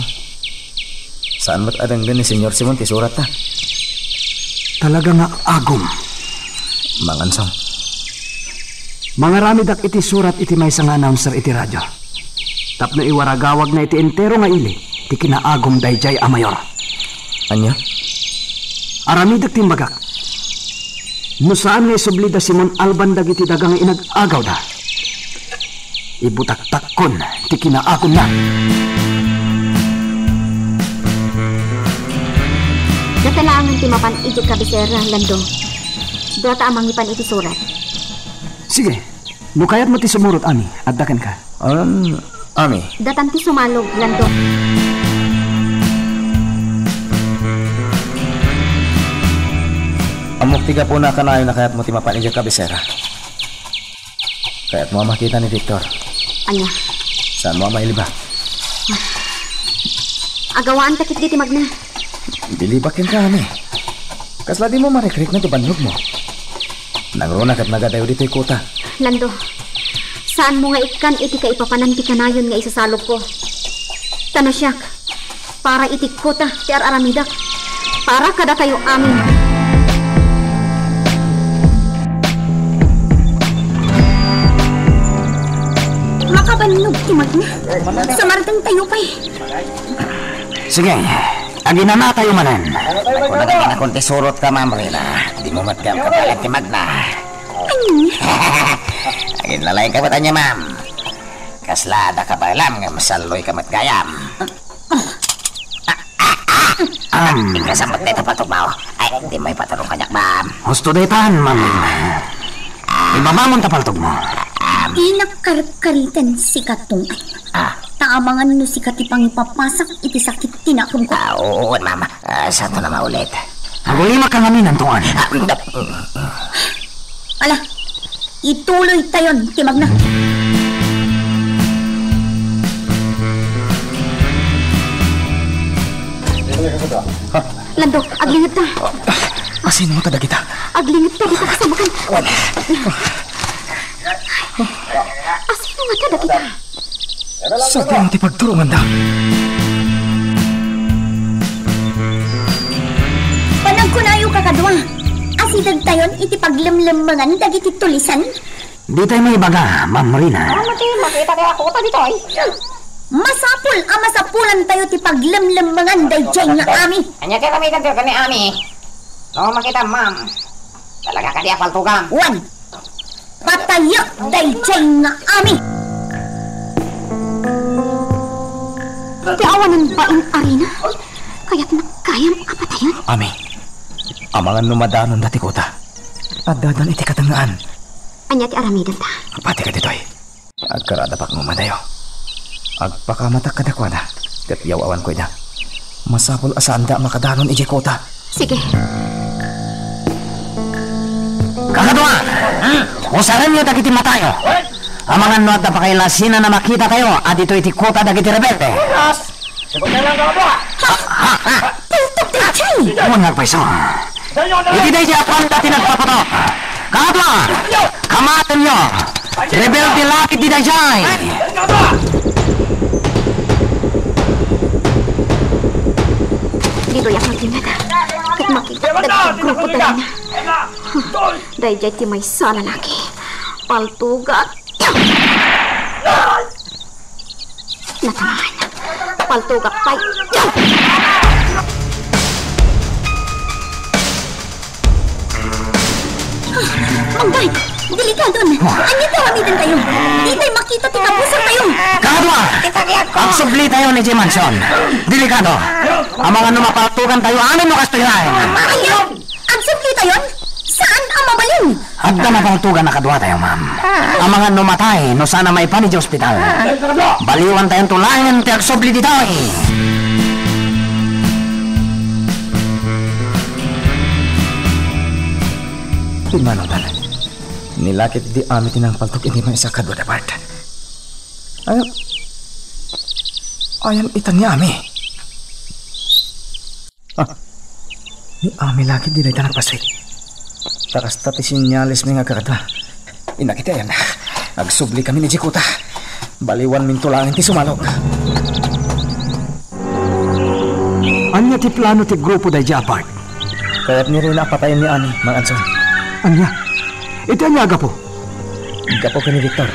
Saan met a denggen ni Señor Simon ti suratta? Talaga nga agum. Mang Ansong. Mangaramidak iti surat iti maysa nga announcer iti radio. Tapno iwaragawagna iti entero nga ili ti kinaagum daydiay a mayor. Ania? Aramidek ti imbagak. No saan nga isubli da Simon Alban dagiti daga nga inag-agawda, ibutaktakkon ti kinaagumna. Data laengen ti mapan idiay kabisera, Lando. Duata a mangipan iti surat. Sige. No kayatmo ti sumurot, Ami, adda kenka. Um, Ami. Datan ti sumalog, Lando. Ammok ti gapuna a kanayon a kayatmo ti mapan idiay kabisera. Kayatmo a makita ni Victor. Ania? Saanmo a mailiba? Agawaan ta ketdi ti magna. Bilibak kenka, Ami. Kasla dimo marikrikna ti bannogmo. Nangruna ket nagadayo ditoy kota. Lando, saanmo nga ikkan iti kaipapanan ti kanayon nga isasalogko. Ta no siak, para iti kota ti ar-aramidek. Para kadatayo amin. Makabannog ti magna. Sumardengtayo pay. Sige, aginanatayo manen. Ako na, ako ti surot ka, Ma'am Rina. Dimo met kayam kabaelan ti magna. Ay. Aginlalaing ka met ania, ma'am. Kasla adda kabaelam nga masalloy ka met gayam. Am. Inka sa met dayta paltogmo. Ay, dimo ipaturong kaniak, ma'am. Husto daytan, ma'am. Ibabamon ta paltogmo. Am. Ti nakarkariten sika, Tong. Ah. Ta amangan no sika ti pangipapasak iti sakit ti nakemko. Ah, oo, ma'am. Ah, saanto a maulit? Agulimak ngamin, Tong. Ala, ituloytayon ti magna. Lando, aglingedta. Asino ta dagita? Aglingedta, dita kasamakan. Asino ngata dagita? Sadino ti pagturonganda? Panagkunayo, kakadua, a sidegtayon iti paglemlemmengan dagiti tulisan? Ditay maibaga, Ma'am Rina. Ano ti makita tayo ako ta ditoy? Masapul a masapulantayo ti paglemlemmengan daydiay nga ami. Ania ti aramidentayo ken ni Ami? No makita, ma'am. Talaga kadi a paltogam? Wen. Patayek daydiay nga ami. Ti awanan bain a Rina, kayatna gayam a patayen? Ami, amangan no madanonda ti kota. Addadan iti katengngaan. Ania ti aramidenta? Pati ka ditoy. Agkaradapak no madayo. Agpakamatak kadakuada, ket yaw-awanko ida. Masapul a saanda a makadanon idiay kota. Sige. Kakadua! Usarenyo dagiti matayo. Amangan no adda pakailasinan a makitatayo a ditoy ti kota dagiti rebelde. Oras! Sibukan lang, kakadua! Ha? Ha? Ha? Paltog daydiay! Awan nga agpayso. Iti daydiay a kuanda ti nagpapatok. Kakadua! Kamatenyo! Rebelde la ketdi daydiay! Ditoy a kaginada. Ket makita dagiti grupo dayna. Daydiay ti maysa a lalaki. Paltogak. Natamaan. Paltogak pay. Ambay, delikadon. Ania ti aramidentayo? Ditay makita ti kabusartayo. Kadua! Agsublitayo idiay mansion. Delikado. Amangan no mapaltugantayo amin no kastoy laeng. Ania? Agsublitayon? Saan a mabalin? Adda mapaltugan a kaduatayo, ma'am. Amangan no matay, no saan a maipan idiay ospital. Baliwantayonto laengen ti agsubli ditoy. Pimmanaw, nilakip idi Ami ti nangpaltok iti maysa a kadua a part. Ayan, ayan ita ni Ami. Ah, ni Ami lagi di dayta nagpaswit. Ta kasta ti sinyales mi nga agkakadua. Innak iti ayan, agsubli kami idiay kuta. Baliwan minto laeng ti sumalog. Ania ti plano ti grupo daydiay a part? Kayat ni Rina a patayen ni Ami, Mang Anson. Ania? Iti ania a gapu? Gapu ken ni Victor.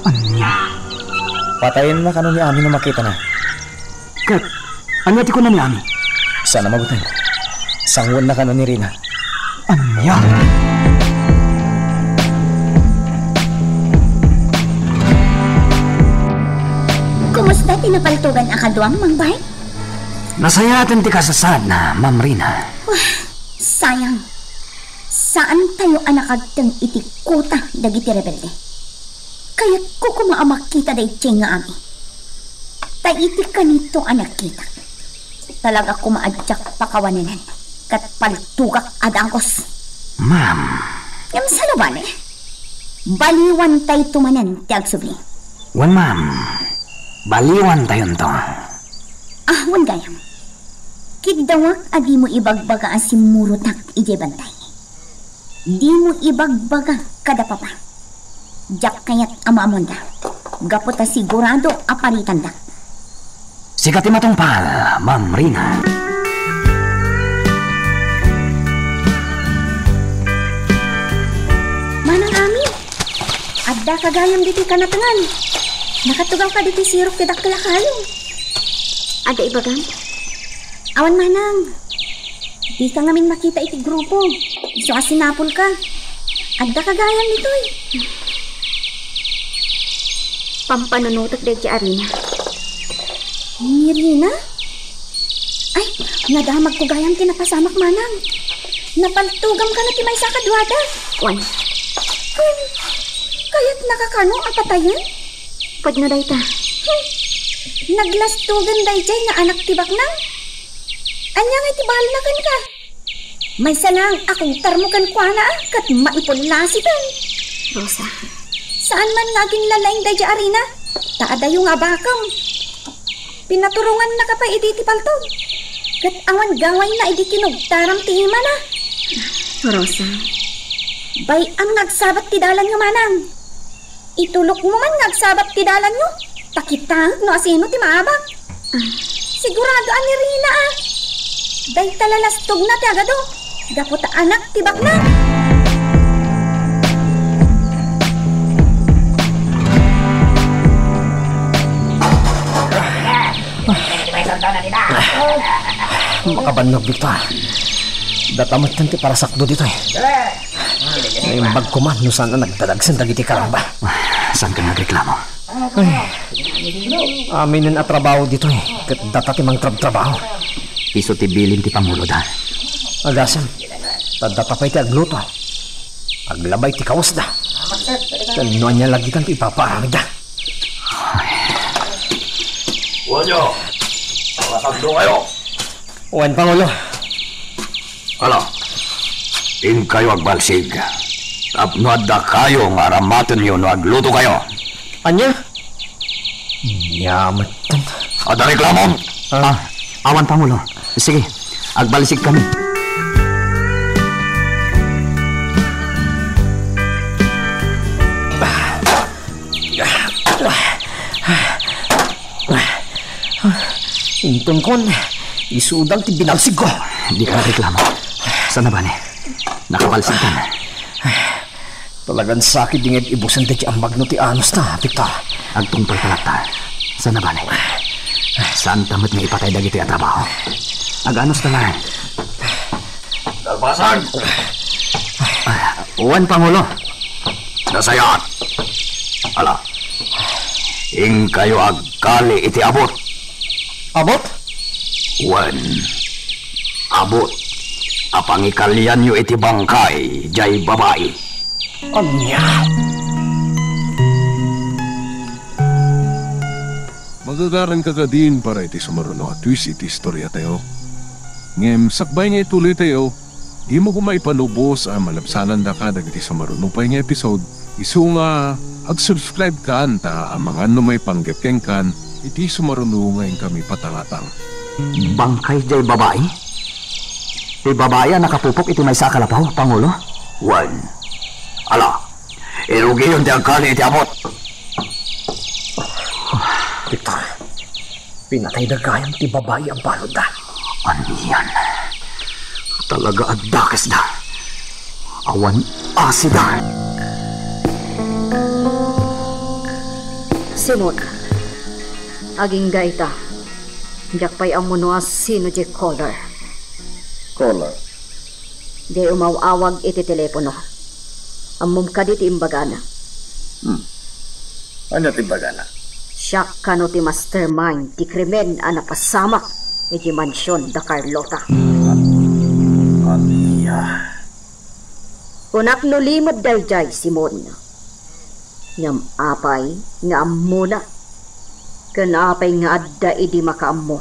Ania? Patayenna kano ni Ami no makitana. Ket ania ti kuna ni Ami? Saan a mabuteng. Sanguenna kano ni Rina. Ania? Kumusta ti napaltugan a kaduam, Mang Bart? Nasayaat ti kasasaadna, Ma'am Rina. Wah, sayang. Saantayo a nakagteng iti kuta dagiti rebelde. Kayatko koma a makita daydiay nga Ami. Ta iti kanito a nakitak, talaga koma a diak pakawanenen ket paltugak a dagus. Ma'am. Ngem saan a bale? Baliwantayto manen ti agsubli. Wen, ma'am. Baliwantayonto. Ah, wen gayam. Kiddawak a dimo ibagbaga a simmurotak idiay bantay. Dimo ibagbaga kada papa. Diak kayat a maamuanda. Gapu ta sigurado a paritanda. Sika ti matungpal, Ma'am Rina. Manang Ami, addaka gayam ditoy kanatengan. Nakatugawka ditoy sirok ti dakkel a kayo. Adda ibagam? Awan manang. Dika ngamin makita iti grupo. Isu a sinapulka. Addaka gayam ditoy. Pampanunotek daydiay a Rina. Ni Rina? Ay, nadamagko gayam ti napasamak manang. Napaltugam kano ti maysa a kaduada. Wen. Wen, kayatnaka kano a patayen? Pudno dayta. Hmm. Naglastugan daydiay nga anak ti baknang. Ania nga iti bahalna kenka? Maysa laeng a kugtarmo kenkuana ket maipulasiten. Rosa. Saan man nga aginlalaing daydiay a Rina, ta adayo nga abakem. Pinaturongannaka pay idi iti paltog. Ket awan gawayna idi kinugtaram ti imana. Rosa. Bay-am nga agsabat ti dalanyo manang. Itulokmo man nga agsabat ti dalanyo, ta kitaek no asino ti maabak. Ah. Sigurado a ni Rina a. Dayta lalastogna ti agadu, gapu ta anak ti baknang. Makabannog, Victor. Data metten ti parasakdo ditoy. Naimbag koma no saan a nagdadagsen dagiti karamba. Saanka nga agreklamo? Ay, aminen a trabaho ditoy, ket data ti mangtrabtrabaho. Isu ti bilin ti panguloda. Agasem, ta data pay ti agluto. Aglabay ti kawesda. Ken no ania lagitan ti ipapaaramidda. Wenyo, parasakdo kayo. Wen, Pangulo. Ala, inkayo agbalsig. Tapno adda kayo nga aramatenyo no agluto kayo. Ania? Nia metten. Adda reklamom? Ah, awan, Pangulo. Sige, agbalsig kami. Intonkon, isudang ti binalsigko. Dika reklamo. Saan a bale? Nakabalsigkan. Talagan sakit di nga ibusen daydi ambag no ti anos ta, Victor. Agtungpal ka latta. Saan a bale? Saan ta met nga ipatay dagitoy a trabaho? Aganos ta laeng. Kalpasan! Ah, Wen, Pangulo. Nasayaat. Ala, inkayo agkali iti abut. Abut? Wen, abut a pangikalianyo iti bangkay jay babai. Ania? Magagaranka kadin para iti sumaruno a twist iti istoriatayo. Ngem sakbay nga ituloytayo, dimo koma ipanubos a malabsanandaka dagiti sumaruno pay nga episode. Isu nga ag-subscribe kan ta amangan no maipanggep kenkan iti sumaruno nga inkami patangatang. Bangkay jay babai? Ti babai a nakapupok iti maysa a kalapaw, Pangulo? Wen. Ala, irugiyon ti agkali iti abut. Victor, pinatayda gayam ti babai a baludda. Anian? Talaga a dakesda. Awan asida. Simon, agingga ita. Diak pay ammo no asino diay caller. Caller? Diay umaw-awag iti telepono. Ammom kadi ti imbagana? Hmm. Ania ti imbagana? Siak kano ti mastermind ti krimen a napasamak iti mansion da Carlota. Ania? Kunak no limed daydiay, Simon. Ngem apay nga ammona? Ken apay nga adda idi makaammo?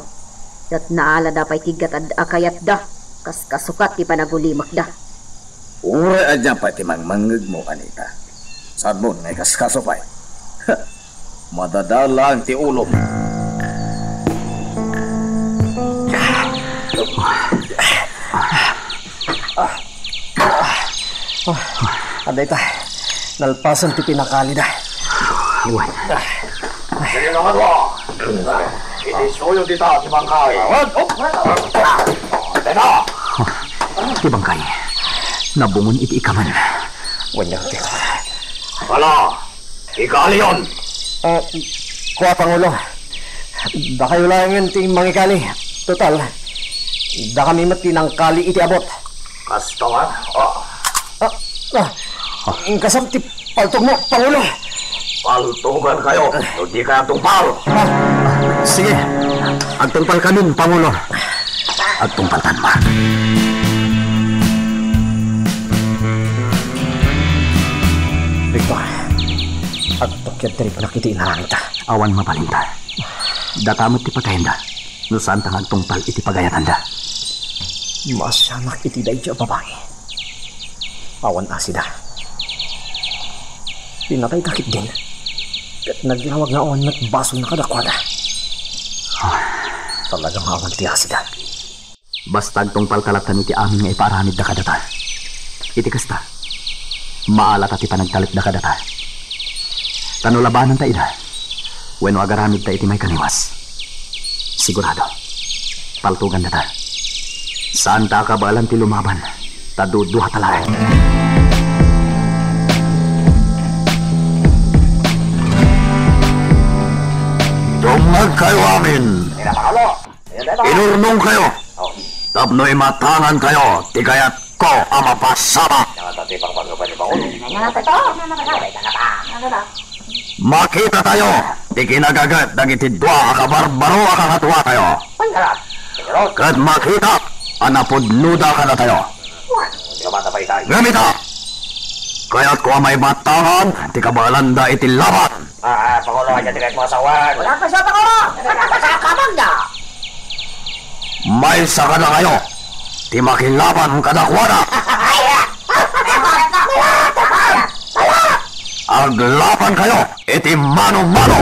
Ket naalada pay ti gatad a kayatda, kas kasukat ti panagulimekda. Uray ania pay ti mangmangngegmo, Anita. Saanmon nga ikaskaso pay? Madadal laeng ti ulom. Ah, adda ita. Nalpasen ti pinakalida. Wen. Dili naman wa. Iti suyo dita ti bangkay. Wen, oh. Dita. Ti bangkay. Nabungon iti ikaman. Wen, dita. Wala. Ikalion! Ah, kua, Pangulo. Dakayo laengen ti mangikali. Total, dakami met ti nangkali iti abut. Kasta nga? Ah. Ah, ah, inkasam ti paltogmo, Pangulo. Paltogankayo, no dika agtungpal. Ah. Sige, agtungpalkamin, Pangulo. Agtungpaltan, Mark. Victor, agtukyad ti riknak iti inaramidta. Awan mabalinda. Data met ti patayenda, no saanta nga agtungpal iti pagayatanda. Maasianak iti daydi a babai. Awan asida. Pinatayda ketdin. Ket naglawag nga awan met basolna kadakuada. Ah. Talaga nga awan ti asida. Basta agtungpalta latta iti amin nga ipaaramidda kadata. Iti kasta, maalata ti panagtalekda kadata. Ta no labananta ida, wenno agaramidta iti maikaniwas, sigurado, paltogandata. Saanta a kabaelan ti lumaban, ta duduata laeng. Dumngegkayo amin! Inurnongkayo tapno imatangankayo ti kayatko a mapasamak. Makitatayo ti kinagaget dagiti dua a kabarbaro a kakatuatayo. Ket makitak a napudnoda kadatayo. Ngem ita, kayatko a maimatangan ti kabaelanda iti laban. Ah, ah, Pangulo, adda ti kayatmo a sawen. Wala pa siya, Pangulo. Wala pa siya, kamangda. Maysa kadakayo ti makilaban kadakuada. Aglabankayo iti mano-mano.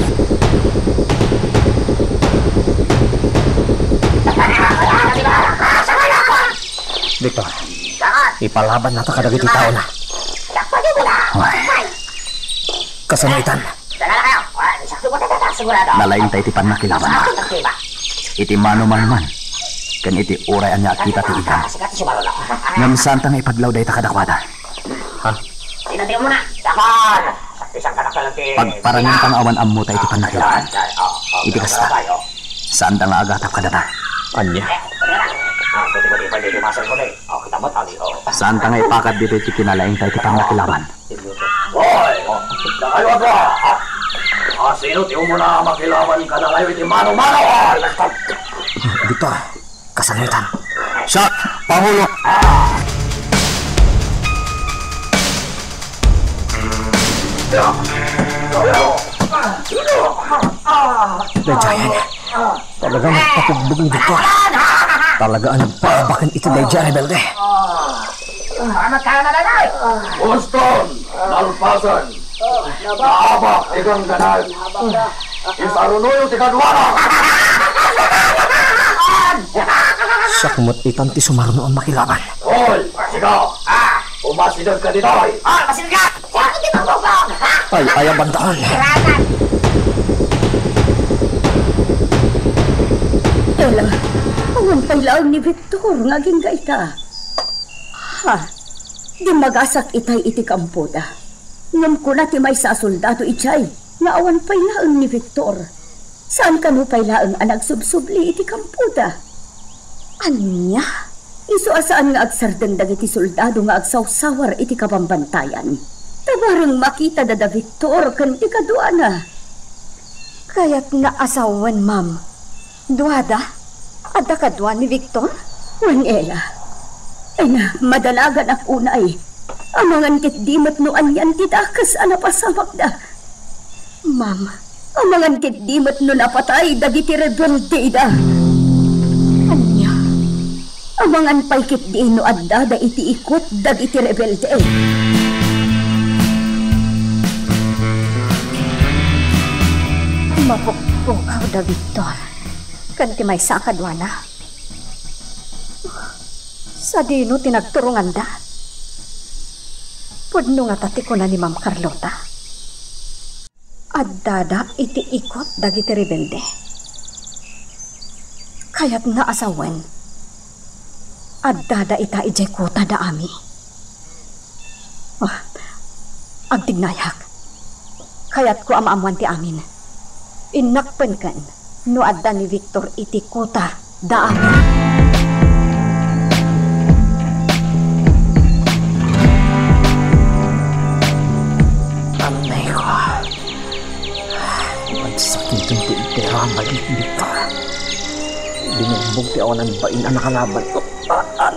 Victor, ipalabannata kadagiti taona. Ay. Kasano itan? Nalaingta iti pannakilabanna. Iti mano-mano man, ken iti uray ania a kita ti itan. Ngem saanta nga ipaglaw dayta kadakuada. Ha? Pagparangen ta nga awan ammota iti pannakilaban. Iti kasta, saanta nga agatap kadata. Ania? Ah, pwede, pwede, pwede, pwede, masay ko na eh. Oh, kita mo, tali, oh. Saan ta nga ipakat ditoy ti kinalaing ta iti pannakakilaban? Hoy! Oh, dakayo a dua! Ah, ah, sino ti umuna a makilaban kadakayo iti mano-mano? Hoy! Victor, kasangitan. Siak, Pangulo. Ah! Daydiayen. Talaga nagpakugbog ni Victor. Talaga a nagpaabak iti daydiay a rebelde. Boston, nalpasen. Naabak ti gangganad. Isarunoyo ti kaduana. Siak met itan ti sumaruno a makilaban. Hoy, sika! Ah! Umasidegka ditoy! Ah, masidegka! Siak ti mangugong! Ay, ay, abantaon. Ela, awan pay laeng ni Victor nga agingga ita. Ha? Dimmagasak itay iti kampoda. Ngem kuna ti maysa a soldado idiay nga awan pay laeng ni Victor. Saan kano pay laeng a nagsubsubli iti kampoda? Ania? Isu a saan nga agsardeng dagiti soldado nga agsawsawar iti kabambantayan. Ta bareng makitada da Victor ken ti kaduana. Kayatna a sawen, ma'am. Duada? Adda kadua ni Victor? Wen, Ela. Ay na, madalaganak unay. Amangan ketdi met no anian ti dakes a napasamakda. Ma'am. Amangan ketdi met no napatay dagiti rebelde ida. Ania? Amangan pay ketdi no addada iti ikut dagiti rebelde. Mapukpukaw da Victor ken ti maysa a kaduana. Sadino ti nagturonganda? Pudno ngata ti kuna ni Ma'am Carlota? Addada iti ikut dagiti rebelde. Kayatna a sawen, addada ita idiay kuta da Ami. Ah, agtignayak. Kayatko a maammoan ti amin. Innak penken no adda ni Victor iti kuta da Ami. Annay ko. Nagsakiten ti entero a bagik, Victor. Binugbog ti awanan bain a nakalaban. Ah, ah,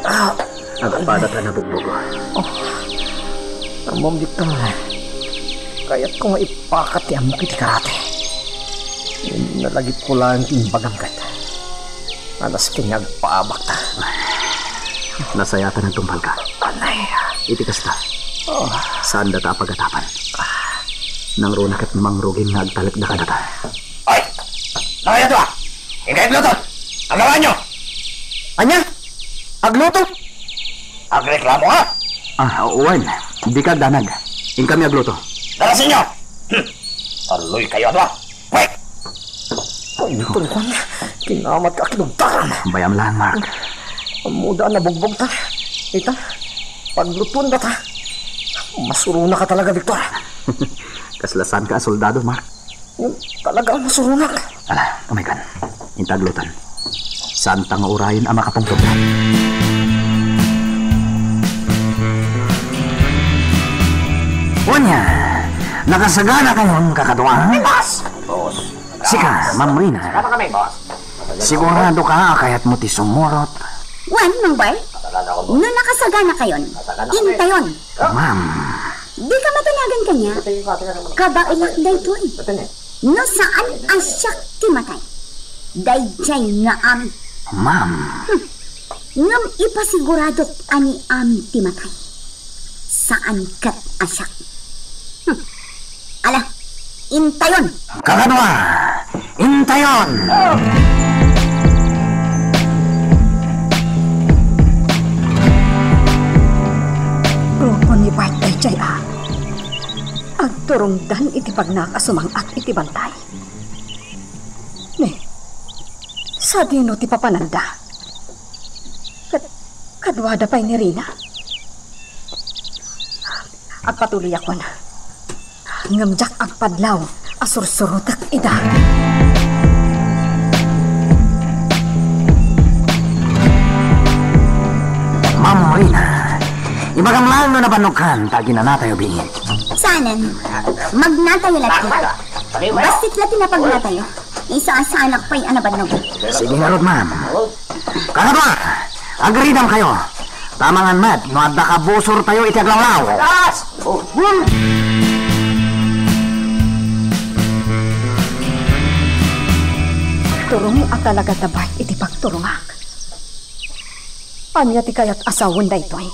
ah. Agpada ta nabugbogo. Oh. Ammom, Victor, kayatko nga ipakat ti ammok iti karate. Nalagipko laeng ti imbagam ket alas ken nga agpaabakta. Nasayatan a nagtungpalka. Anay. Iti kasta, oh, saanda ta a pagatapan. Nangruna ket mangrugin nga agtalekda kadata. Oy! Nakayat a! Inkay agluto! Agawaan nyo! Ania? Agluto? Agreklamo ka? Ah, wen. Dika agdanag. Inkami agluto. Darasin nyo! Hmm. Taloy kayo, ano? Wait! Ay, Tungkol, kinamat ka kinugtaran. Bayam lang, Mark. Ammoda a nabugbog ta. Ita, paglutuan da ta. Masuruna ka talaga, Victor. Kasla saan ka a soldado, Mark? Talaga a masurunak. Ala, umay kan. Inta aglutan. Saan ta nga urayen a makapungtod. Unya, nakasagana kayon, kakadua? Ay, boss! Boss. Sika, Ma'am Rina. Saka kami, boss. Sigurado ka a kayatmo ti sumurot? Wen, Mangbay. No nakasagana kayon, intayon. Ma'am. Dika madanagan kaniak. Kabaelak daytoy. No saan a siak ti matay, daydiay nga Ami. Ma'am. Hmm. Ngem ipasiguradok a ni Ami ti matay. Saan ket a siak. Hmm. Ala, intayon. Kakadua, intayon. Grupo ni Bart daydiay a agturongdan iti pagnak a sumang-at iti bantay. Ne, sadino ti papananda? Kad-, kaduada pay ni Rina? Agpatuloyakon. Ngem diak agpadlaw a sursurotek ida. Ibagam laeng no nabannogkan ta aginanatayo biit. Saanen. Magnatayo latta. Bassit la ti napagnatayo. Isaasanak pay a nabannog. Sige ngarud, ma'am. Kakadua, agridam kayo. Tamangan met no adda kabusortayo iti aglawlaw. Turong a talaga tabay iti pagturongak. Ania ti kayat a sawen daytoy?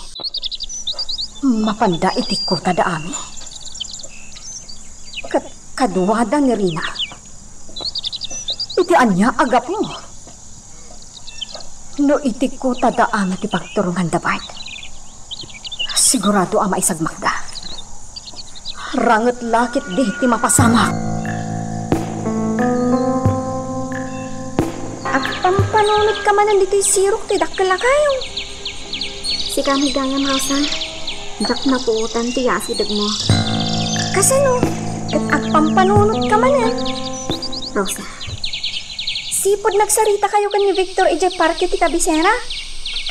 Mapanda iti kota da Ami? Ket kaduada ni Rina? Iti ania a gapu? No iti kota da Ami ti pagturongan da Bart, sigurado a maisagmakda. Ranget la ketdi ti mapasamak. Agpampanunot ka manen ditoy sirok ti dakkel a kayo. Sika met gayam, Rosa. Diak napuotan ti yasidegmo. Kasano? Ket agpampanunot ka manen. Rosa, sipud nagsarita kayo ken ni Victor idiay parke ti kabisera,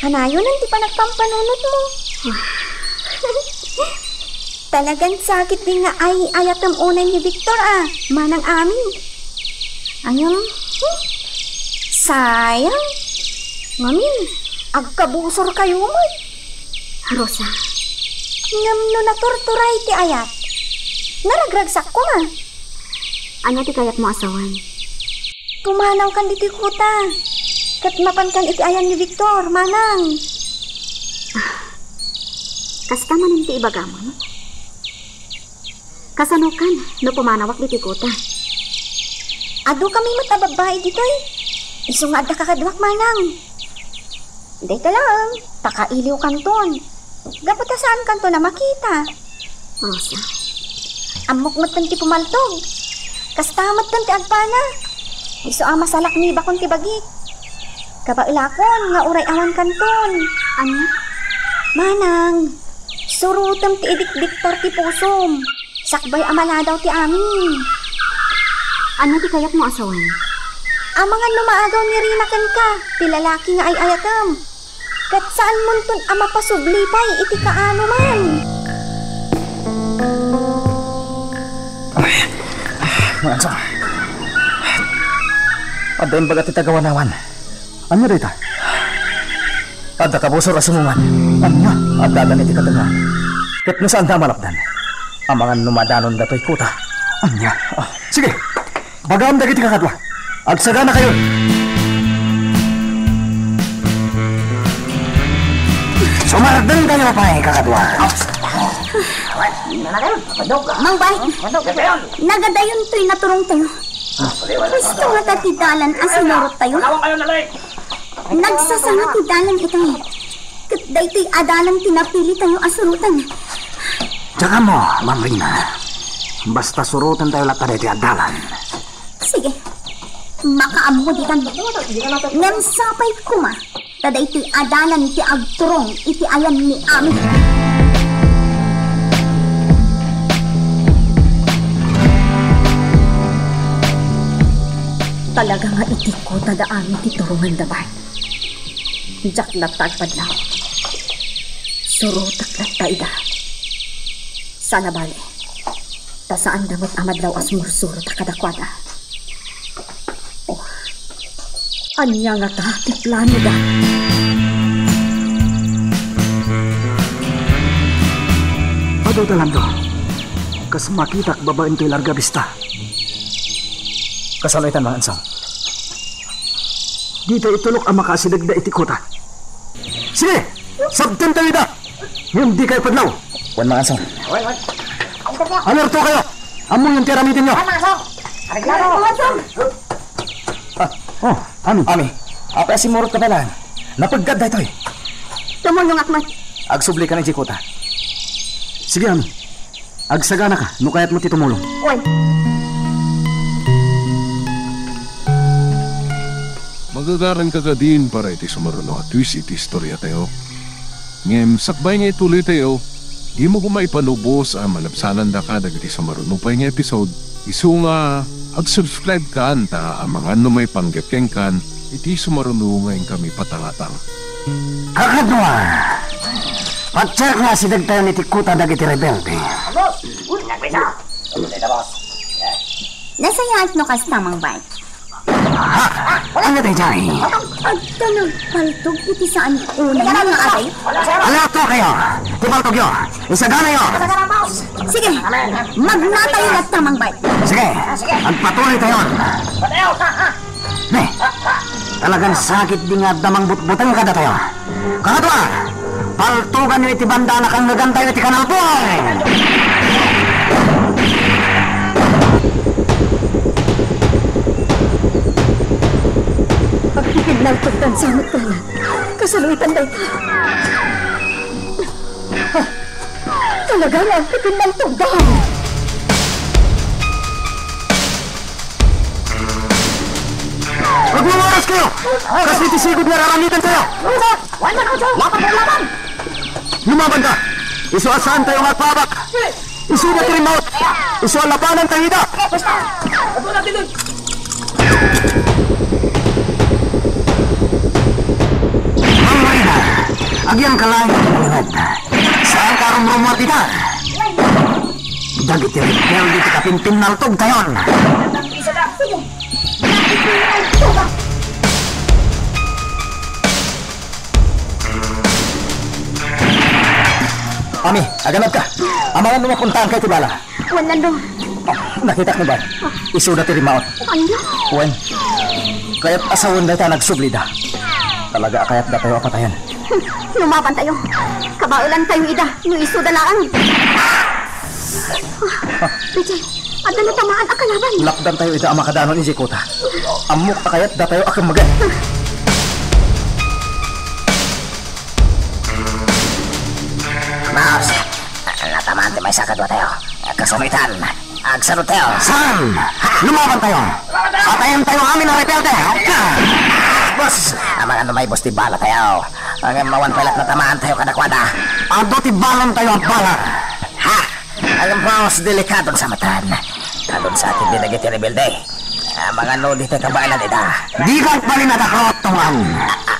kanayonen ti panagpampanunotmo. Talagan sakit di nga ay-ayatem unay ni Victor a, Manang Ami. Ayam, hmm? Sayang. Ngamin, agkabusor kayo met. Rosa, ngem no naturturay ti ayat, naragragsakko nga. Ania ti kayatmo a sawen? Pumanawkan ditoy kota. Ket mapankan iti ayan ni Victor, Manang. Ah, kasta manen ti ibagam? Kasanokan no pumanawak ditoy kota? Adu kami met a babbai ditoy. Isu nga adda kakaduak, Manang. Dayta laeng, pakailiwkanton. Gapu ta saankanton a makita. Rosa, ammok metten ti pumaltog. Kasta metten ti agpana. Isu a masalaknibakon ti bagik. Kabaelakon nga uray awankanton. Ania? Manang, surotem ti idikdiktar ti pusom. Sakbay a maladaw ti amin. Ania ti kayatmo a sawen? Amangan no maagaw ni Rina kenka, ti lalaki nga ay-ayatem. Ket saanmonton a mapasubli pay iti kaanoman. Ay, Manang Ansong. Adda imbaga ti tagawanawan. Ania dayta? Adda kabusor a sumungan. Ania? Adda adan iti katengngan. Ket no saanda a malapdan, amangan no madanon datoy kota. Ania? Ah, sige. Bagaam dagiti kakadua. Agsaganakayon. Sumardengkayo pay, kakadua. Mangbay, nagadayontoy naturongtayo. Husto ngata ti dalan a sinurottayo. Nagsasanga ti dalan itoy. Ket daytoy a dalan ti napilitayo a suroten. Diak ammo, Ma'am Rina. Basta surotentayo latta daytoy a dalan. Sige. Makaammo ditan. Ngem sapay koma ta daytoy a dalan ti agturong iti ayan ni Ami. Talaga nga iti kota da Ami ti turongan da Bart. Diak latta agpadlaw. Surotek latta ida. Sana bale, ta saanda met a madlaw a sumursurot a kadakuada. Oh, ania ngata ti planoda? Adu ta lanto. Kas makitak babaen toy larga bista. Kasano itan, Manang Ansong? Dita itulok a makaasidegda iti kota. Sige! Sabtentayo ida! Ngem dikayo padlaw. Wen, Manang Ansong. Alertokayo! Ammoyon ti aramidenyo. Ah, oh, Ami. Ami, apay a simmurot ka pay laeng? Napeggad daytoy. Tumulongak met. Agsubli ka na idiay kota. Sige, Ami. Agsaganaka no kayatmo ti tumulong. Wen. Magagaranka kadin para iti sumaruno a twist iti istoriatayo. Ngem sakbay nga ituloytayo, dimo koma ipanubos a malabsanandaka dagiti sumaruno pay nga episode. Isu nga, ag-subscribe kan ta amangan no maipanggep kenkan iti sumaruno nga inkami patangatang. Kakadua! Patiek nga asidegtayon iti kuta dagiti rebelde. Nasayaat no kasta, Mangbert. Ha? Ania daydiay? Adda nagpaltog iti saan unay nga aday. Alato kayo! Ti paltogyo! Isaganayo! Sige, magnatayo latta, Mangbert. Sige, agpatuloytayon. Ne, talagan sakit di nga adda mangbutbuteng kadatayo. Kakadua, paltuganyo iti banda a nakangngegantayo iti kanalpong. Agpipinnaltogdan sa met kaya. Kasaluitan dayta. Talaga nga agpipinnaltogdan. Agmamaras kayo! Kas iti sigud nga raramidan kayo! Lumaban ka! Isu a saan tayo nga agpaabak! Isu na ti rimmaut! Isu a labanan tayo ida! Mang Marina, agyang ka laeng iti malinged. Saan ka rumrumuar dita? Dagiti rebelde ti kapinpinnaltogtayon. Ami, aganadka. Amangan no mapuntaanka iti bala. Wen, Lando. Ah, nakitak mo ba? Isuda ti rimmaut. Ania? Wen, kayat a sawen dayta nagsublida. Talaga a kayat datayo a patayen. Hmm, lumaban tayo. Kabaelan tayo ida no isuda laeng. Ah, Richie, adda natamaan a kalaban. Lapdan tayo ida a makadanon idiay kuta. Ammok a kayat datayo a kemmeget. Boss, natamaan ti maysa kadua tayo. Kasaluitan, agsanod tayo. Saan? Lumaban tayo! Patayen tayo amin a rebelde! Boss, amangan no maibus ti bala tayo. Ngem awan pay laeng natamaan tayo kadakuada. Adu ti balan tayo a bala! Ha? Ngem, boss, delikado sa matan. Kadun sa akin di dagiti rebelde. Amangan no di tayo kabaelan ida. Dika agbalin a dakot, Tungan.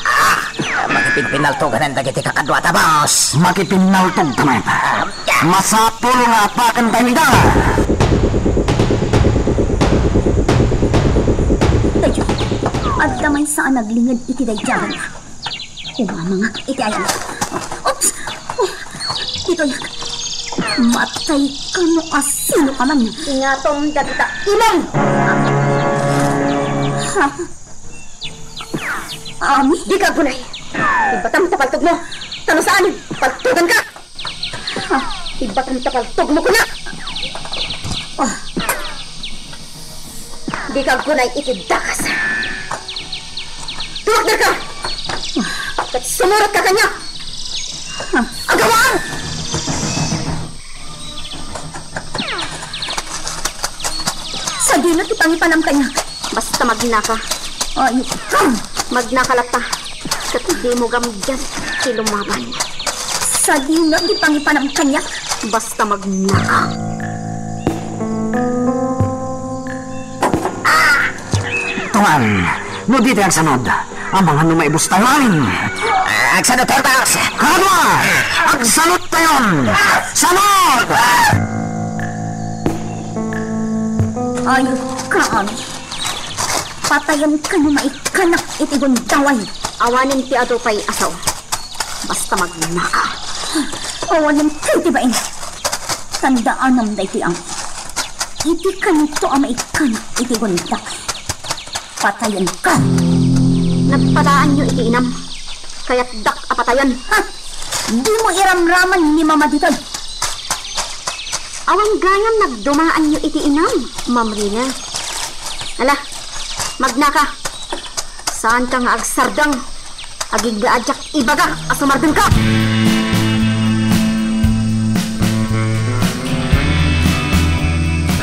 Ah, makipinpinaltogan dagiti kakaduata, boss. Makipinnaltog ta met. Masapul nga apaken tayo ida. Tayo, adda maysa a naglinged iti daydiay. Kumamangak iti ayan. Oops! Ditoy. Matay ka no asino ka man. Ingatom dagita imong! Ha? Ami? Dika aggunay. Ibatam ta paltogmo. Ta no saan, paltoganka. Ha? Ibatam ta paltogmo kuna. Oh. Dika aggunay iti dakas. Tumakderka! Ket sumurotka kaniak! Agawam! Sadino ti pangipanam kaniak? Basta magnaka. Ay, kam! Magnaka latta. Ket dimo gamdian ti lumaban. Sadino ti pangipanam kaniak? Basta magnaka. Tungan, no di tayo agsanod, amangan no maibus tayo amin. Agsanod tayo, boss! Kadua! Agsanod tayo! Sanod! Ay, kaan. Patayen ka no maikkanak iti gundaway. Awanen ti adu pay a sao. Basta magnaka. Awanen ti bain. Tandaanam daytoy, Ami. Iti kanito a maikkanak iti gundaway, patayenka. Nagpadaanyo iti inam. Kayatdak a patayen. Ha? Dimo iramraman ni Mama ditoy. Awan gayam nagdumaanyo iti inam, Ma'am Rina. Ala, magnaka. Saanka nga agsardeng. Agingga a diak ibaga a sumardengka.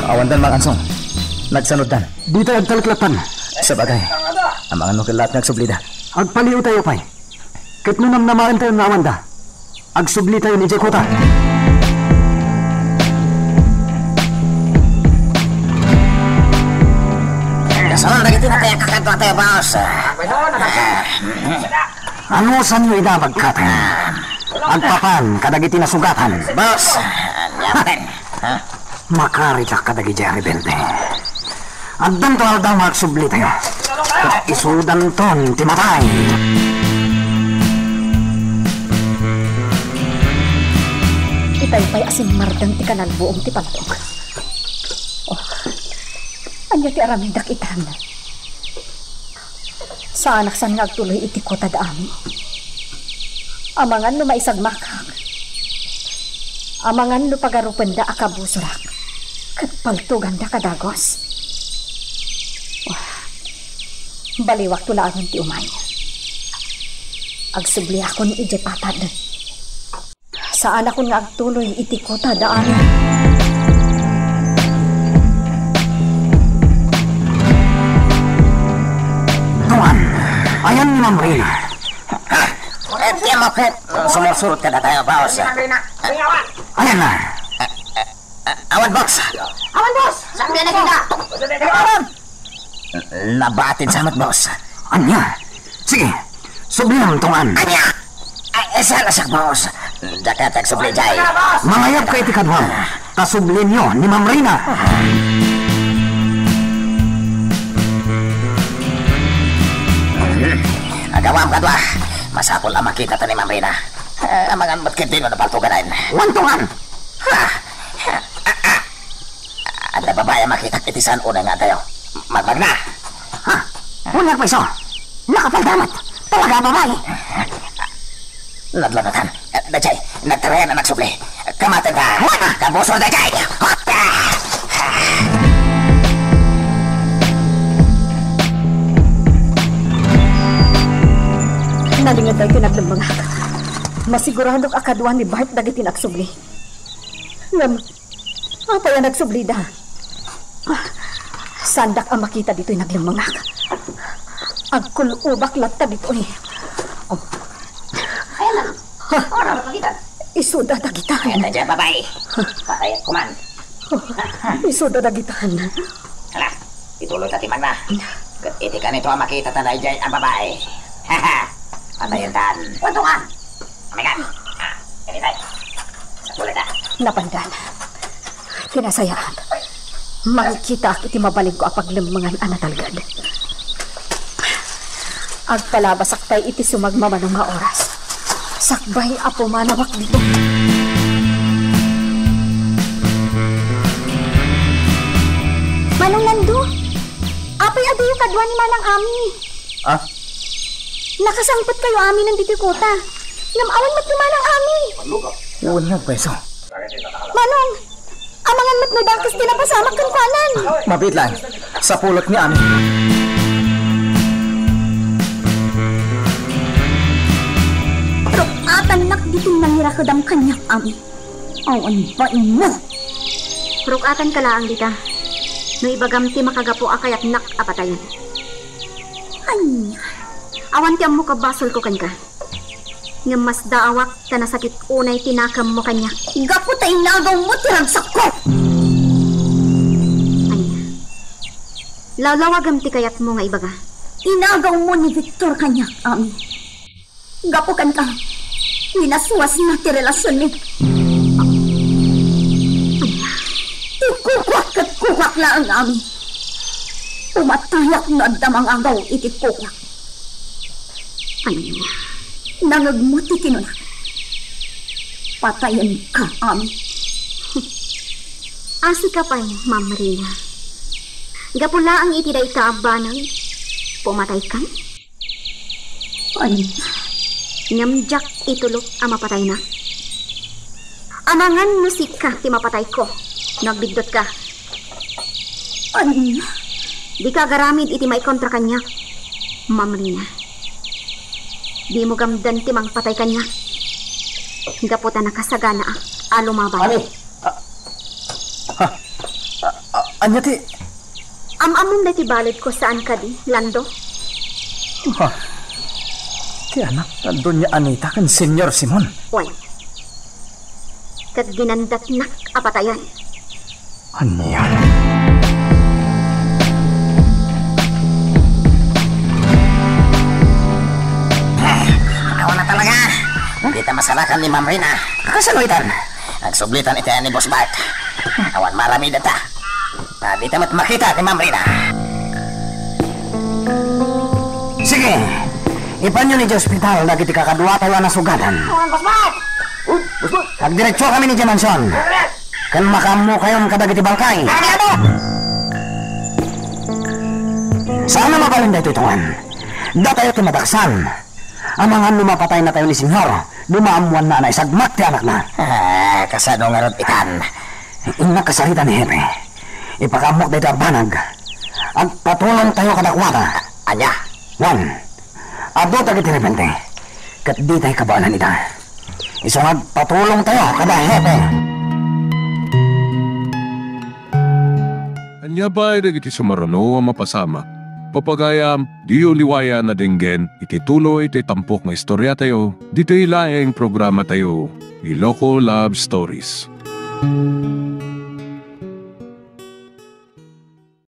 Awandan, Mang Ansong. Nagsanoddan. Dita agtaleklattan. Sabagay. Amangan no kellaat nga agsublida. Agpaliw tayo pay. Ket no namnamaen tayo nga awanda, agsubli tayo idiay kuta. Kasano dagiti natay a kakadua tayo, boss? Anusanyo ida, bagkatayo? Agpapan kadagiti nasugatan. Boss, ania manen? Ha? Makarita kadagiti rebelde. Addanto aldaw nga agsublitayo. Ket isudanton ti matay. Itay pay a simmardeng ti kanalbuong ti paltog. Oh, ania ti aramidak itan? Saanak san nga agtuloy iti kota da Ami. Amangan no maisagmakak. Amangan no pagarupenda a kabusorak. Ket paltoganda kadagus. Wah, baliwakto laengen ti umay. Agsubliakon idiay patad. Saanakon nga agtuloy iti kota da Ami. Tuan, ayan ni Ma'am Rina. Ket ti amak ket sumursurot kadatayo, boss. Ayan na. Awan, boss. Awan, boss. Saan ka nakita? Awan. Nabatin sa met, boss. Ania? Sige, subliam, Tuan. Ania? Ay, saan na siak, boss? Diak kayat agsubli, jay. Mangayab ka iti kaduam. Ta sublinyo ni Ma'am Rina. Agawam kadua. Masapul a makitata ni Ma'am Rina. Eh, amangan met ket dino napaltuganan. Wan, Tuan. Ha? Adda babai a makitak iti saan unay nga addayo. Magmagna. Ha? Ania pay isu? Nakapaldamat. Talaga a babai. Nadlanatan. Dayjay, nagtarayan a nagsubli. Kamaten ta. Wana! Kabusor dayjay! Hotta! Nalinged daytoy naglemmengak. Masiguradok a kadua ni Bart dagiti nagsubli. Ngem, apay a nagsublida? Saandak a makita ditoy naglemmengak. Agkul-obak latta ditoy. Oh. Ayan na. Isuda dagita. Ayan na dyan, babai. Patayek kuman. Isuda dagita. Hala, ituloy ta ti magna. Ket iti kanito a makita ta dayjay a babai. Patayen tan. Wadto ka. Amigan. Ah, kanitay. Sa kulita. Napandan. Kinasayaat. Makikitaak iti mabalinko a paglemmengan a natalged. Agpalabasak pay iti sumagmamano nga oras. Sakbay a pumanawak dito. Manong Lando, apay a diyo kadua ni Manang Ami? Ah? Nakasangpet kayo amin ditoy kota. Ngem awan met ni Manang Ami. Wen nga agpayso. Manong, amangan met no dakes ti napasamak kenkuanan. Mabiit laeng. Sapulek ni Ami. Ruk-atannak ditoy nangirakedam kaniak, Ami. Awan bainmo. Ruk-atanka laeng dita. No ibagam ti makagapu a kayatnak a patayen. Ania? Awan ti ammok a basolko kenka. Ngem masdaawak ta nasakit unay ti nakemmo kaniak. Gapu ta inagawmo ti ragsakko. Ania? Lawlawagem ti kayatmo nga ibaga. Inagawmo ni Victor kaniak, Ami. Gapu kenka, winaswasna ti relasionmi. Ti kukuak ket kukuak laeng, Ami. Pumatayak no adda mangagaw iti kukuak. Ania? Nangegmo ti kinuna. Patayenka, Ami. Asika pay, Ma'am Rina. Gapu laeng iti dayta a banag, pumataykan? Ania? Ngem diak itulok a mapataynak. Amangan no sika ti mapatayko no agbiddut ka. Ania? Dika agaramid iti maikontra kaniak, Ma'am Rina. Dimo gamden ti mangpatay kaniak. Gapu ta nakasaganaak a lumaban. Ani? Ah, ha? Ah, ah, ania ti? Am-ammom daytoy baledko saan kadi, Lando? Ha? Ti anak ni Doña Anita ken Señor Simon. Wen. Ket ginandatnak a patayen. Ania? Awan na talaga. Dita masarakan ni Ma'am Rina. Kasano itan? Agsublitan iti ni Boss Bart. Awan maramidenta. Ta dita met makita ni Ma'am Rina. Sige, ipanyo ni ospital dagiti kakaduatayo a nasugatan. Awan, Boss Bart! Agdiretso kami ni mansion. Ken makaammokayon kadagiti balkay. Saan a mabalin daytoy, Tungan. Datayo ti madaksan. Amangan no mapataynatayo ni Senyor, no maammoanna a naisagmak ti anakna. Ah, kasano ngarud itan? Innak kasarita ni Hepe. Ipakaammok daytoy a banag. Agpatulongtayo kadakuada. Ania? Wen, adu dagiti rebelde. Ket ditay kabaelan ida. Isu nga agpatulongtayo kada Hepe. Ania pay dagiti sumaruno a mapasamak? Pagayam, diyo liwayan a denggen iti tuloy ti tampok nga istoriatayo, ditoy laeng programatayo, Iloko Love Stories.